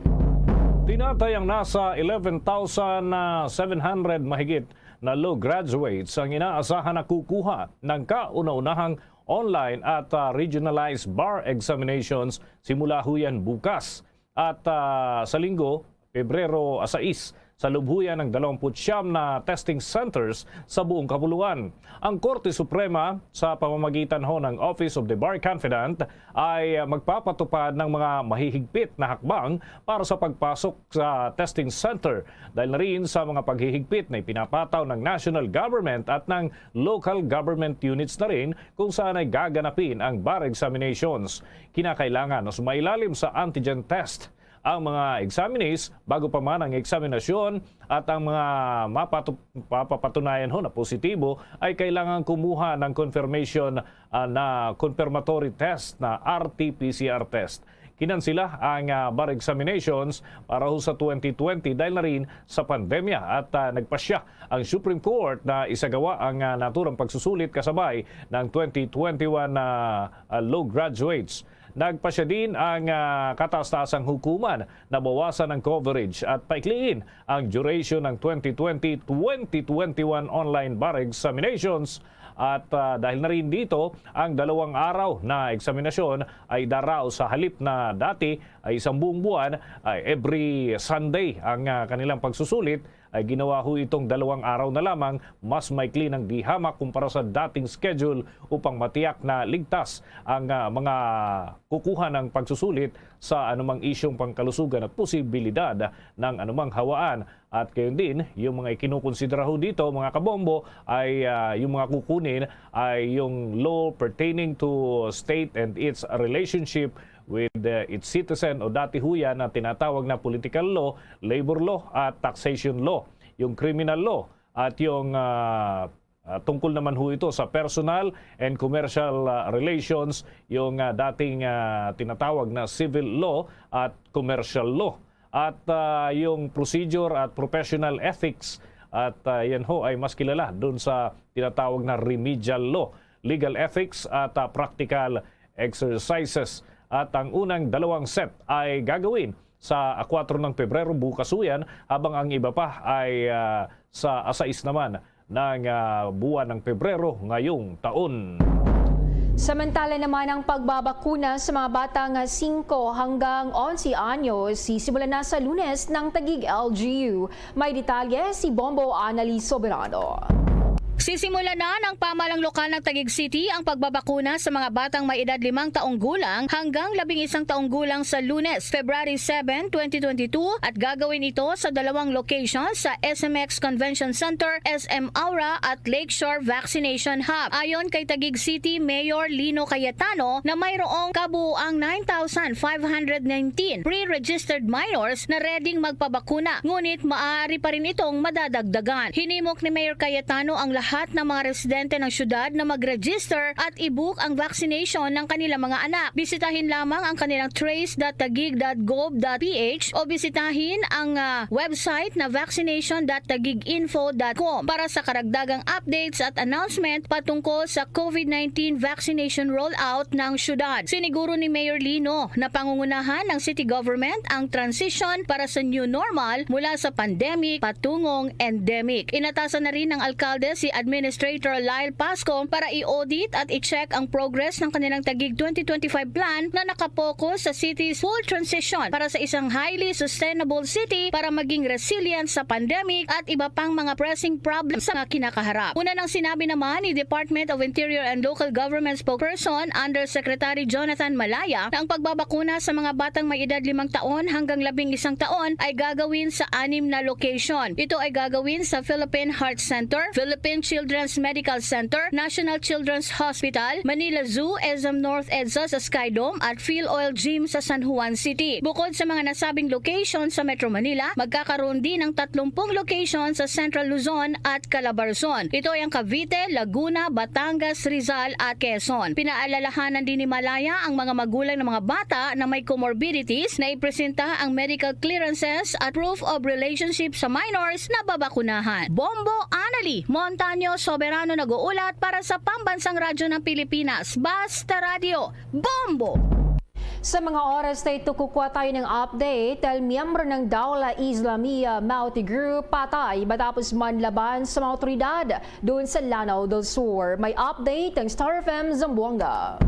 Tinatayang nasa eleven thousand seven hundred mahigit na law graduates ang inaasahan na kukuha ng kauna-unahang online at, ah, regionalized bar examinations simula huyan bukas at, ah, sa Linggo, Pebrero sais, sa lubhuyan ng dalawampu't siyam na testing centers sa buong kapuluan. Ang Korte Suprema, sa pamamagitan ho ng Office of the Bar Confidant, ay, ah, magpapatupad ng mga mahihigpit na hakbang para sa pagpasok sa testing center, dahil na rin sa mga paghihigpit na ipinapataw ng national government at ng local government units na rin kung saan ay gaganapin ang bar examinations. Kinakailangan mas mailalim sa antigen test ang mga examinees bago pa man ang eksaminasyon, at ang mga mapatu-, mapapatunayan ho na positibo ay kailangan kumuha ng confirmation, ah, na confirmatory test na R T P C R test. Kinansila ang, ah, bar examinations para ho sa twenty twenty dahil na rin sa pandemya, at, ah, nagpasya ang Supreme Court na isagawa ang, ah, naturang pagsusulit kasabay ng twenty twenty-one, ah, ah, law graduates. Nagpasya din ang, ah, kataas-taasang hukuman na bawasan ang coverage at paikliin ang duration ng twenty twenty, twenty twenty-one online bar examinations. At, ah, dahil na rin dito, ang dalawang araw na eksaminasyon ay daraw sa halip na dati ay isang buong buwan, ay every Sunday ang, ah, kanilang pagsusulit, ay ginawa ho itong dalawang araw na lamang, mas maikli ng di hamak kumpara sa dating schedule, upang matiyak na ligtas ang, ah, mga kukuha ng pagsusulit sa anumang isyong pangkalusugan at posibilidad ng anumang hawaan. At gayon din, yung mga ikinukonsidera ho dito, mga kabombo, ay, ah, yung mga kukunin ay yung law pertaining to state and its relationship with, uh, its citizen, o dati ho yan na tinatawag na political law, labor law, at taxation law. Yung criminal law at yung, ah, ah, tungkol naman ho ito sa personal and commercial, ah, relations, yung, ah, dating, ah, tinatawag na civil law at commercial law. At, ah, yung procedure at professional ethics, at, ah, yan ho ay mas kilala dun sa tinatawag na remedial law, legal ethics at, ah, practical exercises. At ang unang dalawang set ay gagawin sa a kuwatro ng Pebrero, bukas ho yan, habang ang iba pa ay, ah, sa a sais naman ng, ah, buwan ng Pebrero ngayong taon. Samantala naman, ang pagbabakuna sa mga batang singko hanggang onse anyos sisimulan na sa Lunes ng Taguig L G U. May detalye si Bombo Annalise Soberano. Sisimulan na ng pamahalang lokal ng Taguig City ang pagbabakuna sa mga batang may edad limang taong gulang hanggang labing isang taong gulang sa Lunes, February seven, twenty twenty-two, at gagawin ito sa dalawang location sa S M X Convention Center, S M Aura, at Lakeshore Vaccination Hub. Ayon kay Taguig City Mayor Lino Cayetano na mayroong kabuuang nine thousand five hundred nineteen pre-registered minors na ready magpabakuna, ngunit maaari pa rin itong madadagdagan. Hinimok ni Mayor Cayetano ang lahat ng mga residente ng syudad na mag-register at i-book ang vaccination ng kanilang mga anak. Bisitahin lamang ang kanilang trace dot taguig dot gov dot P H o bisitahin ang, ah, website na vaccination dot taguig info dot com para sa karagdagang updates at announcement patungkol sa COVID nineteen vaccination rollout ng syudad. Siniguro ni Mayor Lino na pangungunahan ng city government ang transition para sa new normal mula sa pandemic patungong endemic. Inatasan na rin ng alkalde si Administrator Lyle Pasco para i-audit at i-check ang progress ng kanilang Taguig twenty twenty-five plan na nakapokus sa city's full transition para sa isang highly sustainable city para maging resilient sa pandemic at iba pang mga pressing problems na kinakaharap. Una nang sinabi naman ni Department of Interior and Local Government Spokesperson Undersecretary Jonathan Malaya na ang pagbabakuna sa mga batang may edad limang taon hanggang labing isang taon ay gagawin sa anim na location. Ito ay gagawin sa Philippine Heart Center, Philippine Children's Medical Center, National Children's Hospital, Manila Zoo, S M North EDSA sa Skydome, at Phil Oil Gym sa San Juan City. Bukod sa mga nasabing location sa Metro Manila, magkakaroon din ng tatlumpung location sa Central Luzon at Calabarzon. Ito ay ang Cavite, Laguna, Batangas, Rizal, at Quezon. Pinaalalahanan din ni Malaya ang mga magulang ng mga bata na may comorbidities na ipresenta ang medical clearances at proof of relationship sa minors na babakunahan. Bombo Anali Montaño Soberano nag-uulat para sa Pambansang Radyo ng Pilipinas, Basta Radyo, Bombo! Sa mga oras na ito, kukuha tayo ng update dahil miyembro ng Daula Islamia Maute Group patay matapos manlaban sa mga otoridad doon sa Lanao del Sur. May update ang Star F M Zamboanga.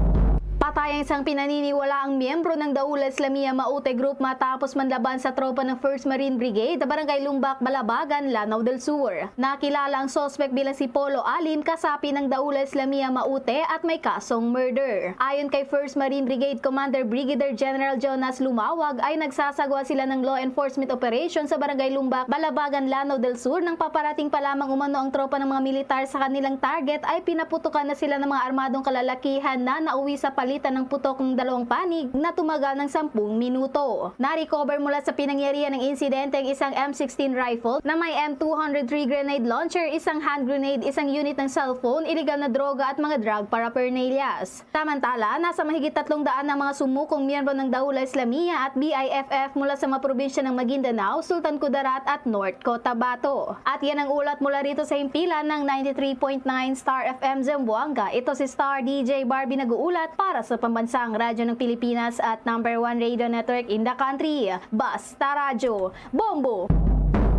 Patay ang isang pinaniniwalaang miyembro ng Daula Islamia Maute Group matapos manlaban sa tropa ng First Marine Brigade sa Barangay Lumbak, Balabagan, Lanao del Sur. Nakilala ang suspek bilang si Polo Alim, kasapi ng Daula Islamia Maute at may kasong murder. Ayon kay First Marine Brigade Commander Brigadier General Jonas Lumawag, ay nagsasagawa sila ng law enforcement operation sa Barangay Lumbak, Balabagan, Lanao del Sur, nang paparating pa lamang umano ang tropa ng mga militar sa kanilang target, ay pinaputukan na sila ng mga armadong kalalakihan na nauwi sa palitan ng putok ng dalawang panig na tumagal ng sampung minuto. Na-recover mula sa pinangyarihan ng insidente ang isang M sixteen rifle na may M two hundred three grenade launcher, isang hand grenade, isang unit ng cellphone, iligal na droga at mga drug paraphernalias. Samantala, nasa mahigit tatlong daan ang mga sumukong miyembro ng Daula Islamia at B I F F mula sa mga probinsya ng Maguindanao, Sultan Kudarat at North Cotabato. At yan ang ulat mula rito sa himpilan ng ninety-three point nine Star F M Zamboanga. Ito si Star D J Barbie nag-uulat para sa Pambansang Radyo ng Pilipinas at number one radio network in the country, Basta Radyo. Bombo!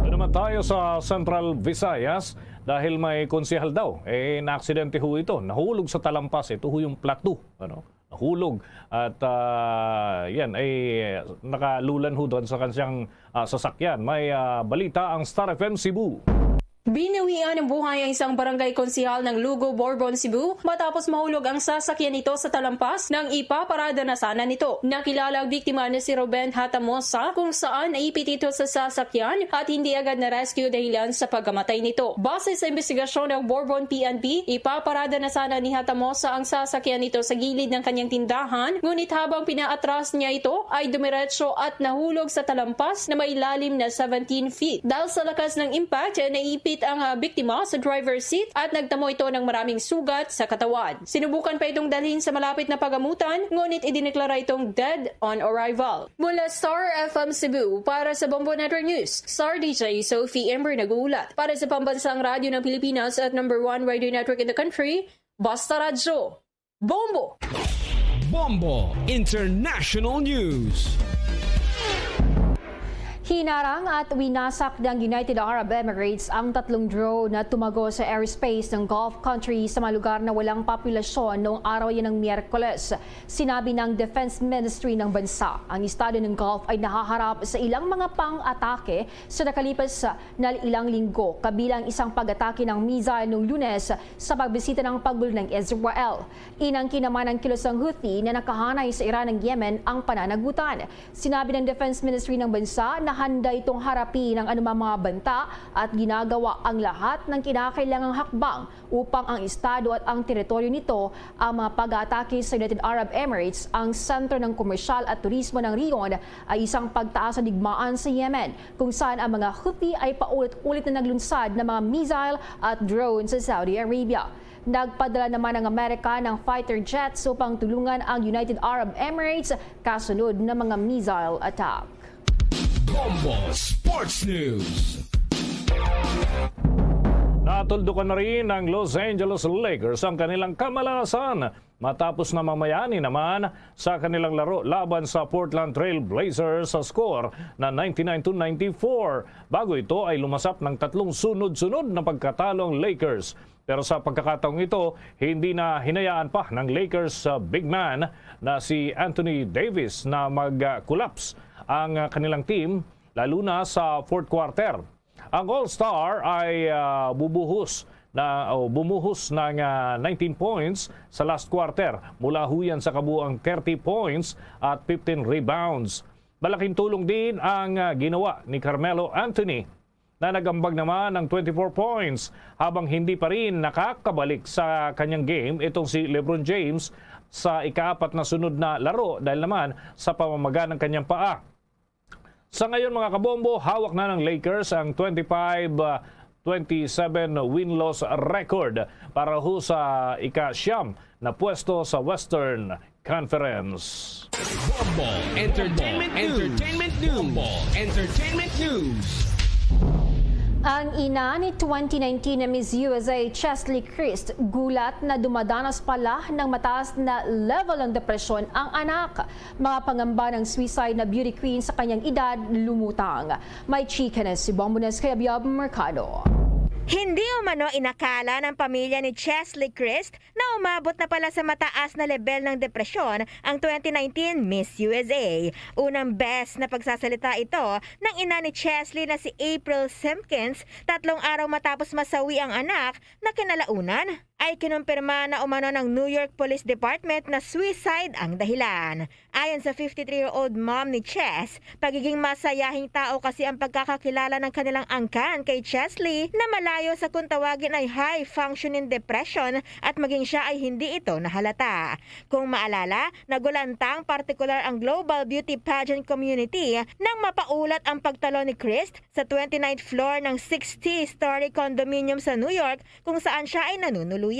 Doon naman tayo sa Central Visayas dahil may konsehal daw, eh, naaksidente ho ito. Nahulog sa talampas. Ito ho yung Plato, ano? Nahulog. At, ah, yan, ay nakalulan ho doon sa kanyang, ah, sasakyan. May, ah, balita ang Star F M Cebu. Binawian ng buhay ang isang barangay konsehal ng Lugo, Borbon, Cebu matapos mahulog ang sasakyan nito sa talampas nang ipaparada na sana nito. Nakilala ang biktima na si Ruben Hatamosa, kung saan naipit ito sa sasakyan at hindi agad na-rescue dahilan sa pagkamatay nito. Base sa investigasyon ng Borbon P N P, ipaparada na sana ni Hatamosa ang sasakyan nito sa gilid ng kanyang tindahan, ngunit habang pinaatras niya ito ay dumiretso at nahulog sa talampas na may lalim na seventeen feet. Dahil sa lakas ng impact, naipit ang, ah, biktima sa driver's seat at nagtamo ito ng maraming sugat sa katawan. Sinubukan pa itong dalhin sa malapit na pagamutan, ngunit idineklara itong dead on arrival. Mula Star F M Cebu, para sa Bombo Network News, Star D J Sophie Ember nag-uulat. Para sa Pambansang Radyo ng Pilipinas at number one radio network in the country, Basta Radyo. Bombo! Bombo International News. Kinarang at winasak ng United Arab Emirates ang tatlong drone na tumago sa airspace ng Gulf country sa mga lugar na walang populasyon noong araw yan ng Miyerkules. Sinabi ng Defense Ministry ng bansa, ang estado ng Gulf ay nahaharap sa ilang mga pang-atake sa nakalipas na ilang linggo, kabilang isang pag-atake ng missile noong Lunes sa pagbisita ng Pangulo ng Israel. Inangkin naman ng kilos ng Houthi na nakahanay sa Iran ng Yemen ang pananagutan. Sinabi ng Defense Ministry ng bansa na handa itong harapin ang anumang mga banta at ginagawa ang lahat ng kinakailangang hakbang upang ang estado at ang teritoryo nito. Ang mga pag-aatake sa United Arab Emirates, ang sentro ng komersyal at turismo ng rehiyon, ay isang pagtaas sa digmaan sa Yemen, kung saan ang mga Houthi ay paulit-ulit na naglunsad ng mga missile at drone sa Saudi Arabia. Nagpadala naman ang Amerika ng fighter jets upang tulungan ang United Arab Emirates kasunod ng mga missile attack. Bombo Sports News. Natuldukan na rin ng Los Angeles Lakers ang kanilang kamalasan matapos na mamayani naman sa kanilang laro laban sa Portland Trail Blazers sa score na ninety-nine to ninety-four. Bago ito ay lumasap ng tatlong sunod-sunod na pagkatalo ang Lakers. Pero sa pagkakataong ito, hindi na hinayaan pa ng Lakers, uh, big man na si Anthony Davis na mag-collapse ang, uh, kanilang team, lalo na sa fourth quarter. Ang All-Star ay, uh, bubuhos na, o bumuhos ng, uh, nineteen points sa last quarter, mula huyan sa kabuang thirty points at fifteen rebounds. Malaking tulong din ang, uh, ginawa ni Carmelo Anthony na nag-ambag naman ng twenty-four points, habang hindi pa rin nakakabalik sa kanyang game itong si LeBron James sa ikaapat na sunod na laro dahil naman sa pamamaga ng kanyang paa. Sa ngayon, mga kabombo, hawak na ng Lakers ang twenty-five twenty-seven win-loss record para ho sa ika-siyam na pwesto sa Western Conference. Bombo Entertainment News. Entertainment News. Bombo Entertainment News. Ang ina ni twenty nineteen na Miss U S A, Cheslie Kryst, gulat na dumadanas pala ng mataas na level ng depresyon ang anak. Mga pangamba ng suicide na beauty queen sa kanyang edad lumutang. May chika na si Bombones kay Abiob Mercado. Hindi umano inakala ng pamilya ni Cheslie Kryst na umabot na pala sa mataas na lebel ng depresyon ang twenty nineteen Miss U S A. Unang beses na pagsasalita ito ng ina ni Cheslie na si April Simpkins, tatlong araw matapos masawi ang anak na kinalaunan. Ay kinumpirma na umano ng New York Police Department na suicide ang dahilan. Ayon sa fifty-three-year-old mom ni Chess, pagiging masayahing tao kasi ang pagkakakilala ng kanilang angkan kay Cheslie na malayo sa kung tawagin ay high-functioning depression at maging siya ay hindi ito nahalata. Kung maalala, nagulantang partikular ang global beauty pageant community nang mapaulat ang pagtalon ni Kryst sa twenty-ninth floor ng sixty-story condominium sa New York kung saan siya ay nanunuluyan.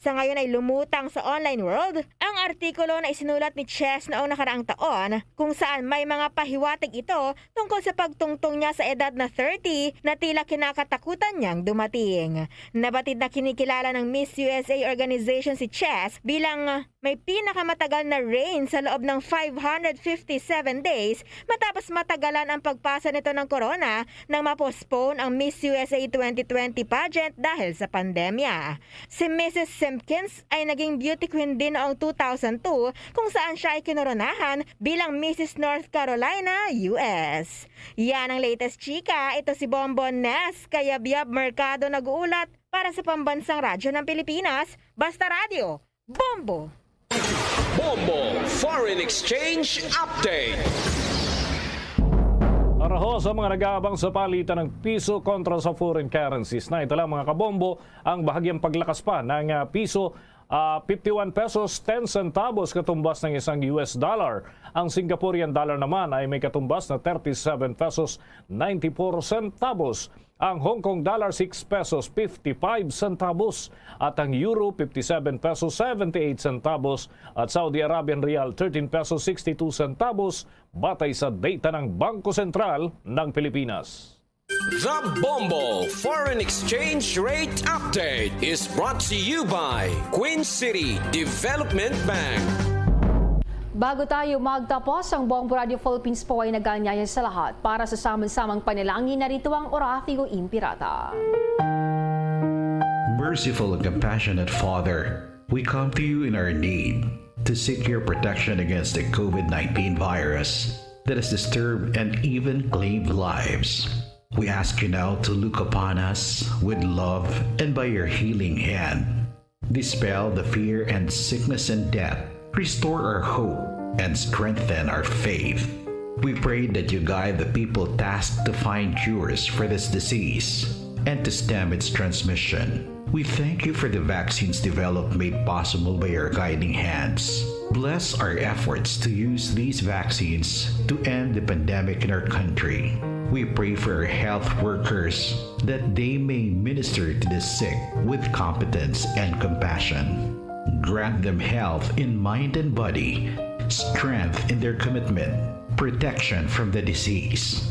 Sa ngayon ay lumutang sa online world ang artikulo na isinulat ni Chess noong nakaraang taon, kung saan may mga pahiwatig ito tungkol sa pagtungtong niya sa edad na thirty na tila kinakatakutan niyang dumating. Nabatid na kinikilala ng Miss U S A organization si Chess bilang may pinakamatagal na reign sa loob ng five hundred fifty-seven days matapos matagalan ang pagpasa nito ng corona nang ma-postpone ang Miss U S A twenty twenty pageant dahil sa pandemya. Si Missus Simpkins ay naging beauty queen din noong two thousand two, kung saan siya ay kinoronahan bilang Missus North Carolina, U S. Yan ang latest chika. Ito si Bombo Nes, Kayabyab Mercado nag-uulat para sa Pambansang Radyo ng Pilipinas, Basta Radyo, Bombo! Bombo Foreign Exchange Update. Para ho sa mga nag-aabang sa palitan ng piso kontra sa foreign currencies, na ito lang, mga kabombo, ang bahagyang paglakas pa ng, ah, piso, ah, fifty-one pesos ten centavos katumbas ng isang U S dollar. Ang Singaporean dollar naman ay may katumbas na thirty-seven pesos ninety-four centavos. Ang Hong Kong dollar, six pesos fifty-five centavos, at ang euro, fifty-seven pesos seventy-eight centavos, at Saudi Arabian rial, thirteen pesos sixty-two centavos, batay sa data ng Bangko Sentral ng Pilipinas. The Bombo Foreign Exchange Rate Update is brought to you by Queen City Development Bank. Bago tayo magtapos, ang Bombo Radio Philippines po ay nag-aanyaya sa lahat para sa sama-samang panalangin. Narito ang Oratio Impirata. Merciful and compassionate Father, we come to you in our need to seek your protection against the COVID nineteen virus that has disturbed and even claimed lives. We ask you now to look upon us with love and by your healing hand, dispel the fear and sickness and death. Restore our hope and strengthen our faith. We pray that you guide the people tasked to find cures for this disease and to stem its transmission. We thank you for the vaccines developed made possible by your guiding hands. Bless our efforts to use these vaccines to end the pandemic in our country. We pray for our health workers that they may minister to the sick with competence and compassion. Grant them health in mind and body, strength in their commitment, protection from the disease.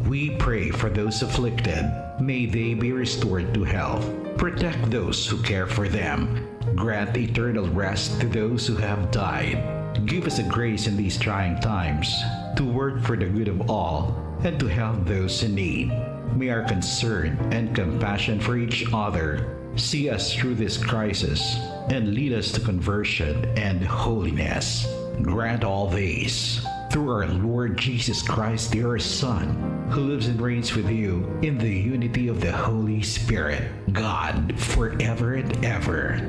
We pray for those afflicted. May they be restored to health. Protect those who care for them. Grant eternal rest to those who have died. Give us the grace in these trying times to work for the good of all and to help those in need. May our concern and compassion for each other see us through this crisis and lead us to conversion and holiness. Grant all these through our Lord Jesus Christ, your Son, who lives and reigns with you in the unity of the Holy Spirit, God, forever and ever.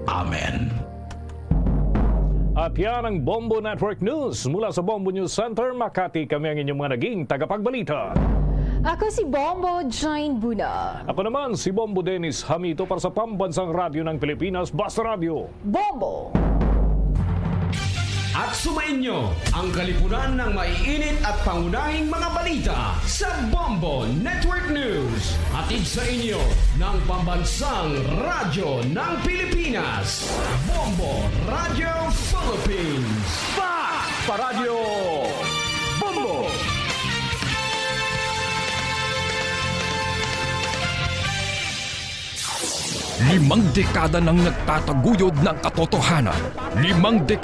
Amen. At yan ang Bombo Network News. Mula sa Bombo News Center, Makati, kami ang inyong mga naging tagapagbalita. Ako si Bombo Jane Buna. Ako naman si Bombo Dennis Hamito para sa Pambansang Radyo ng Pilipinas, Basta Radyo. Bombo! At sumainyo ang kalipunan ng maiinit at pangunahing mga balita sa Bombo Network News. Hatid sa inyo ng Pambansang Radyo ng Pilipinas, Bombo Radio Philippines. Fact pa Radyo Bombo! Limang dekada nang nagtataguyod ng katotohanan. Limang dekada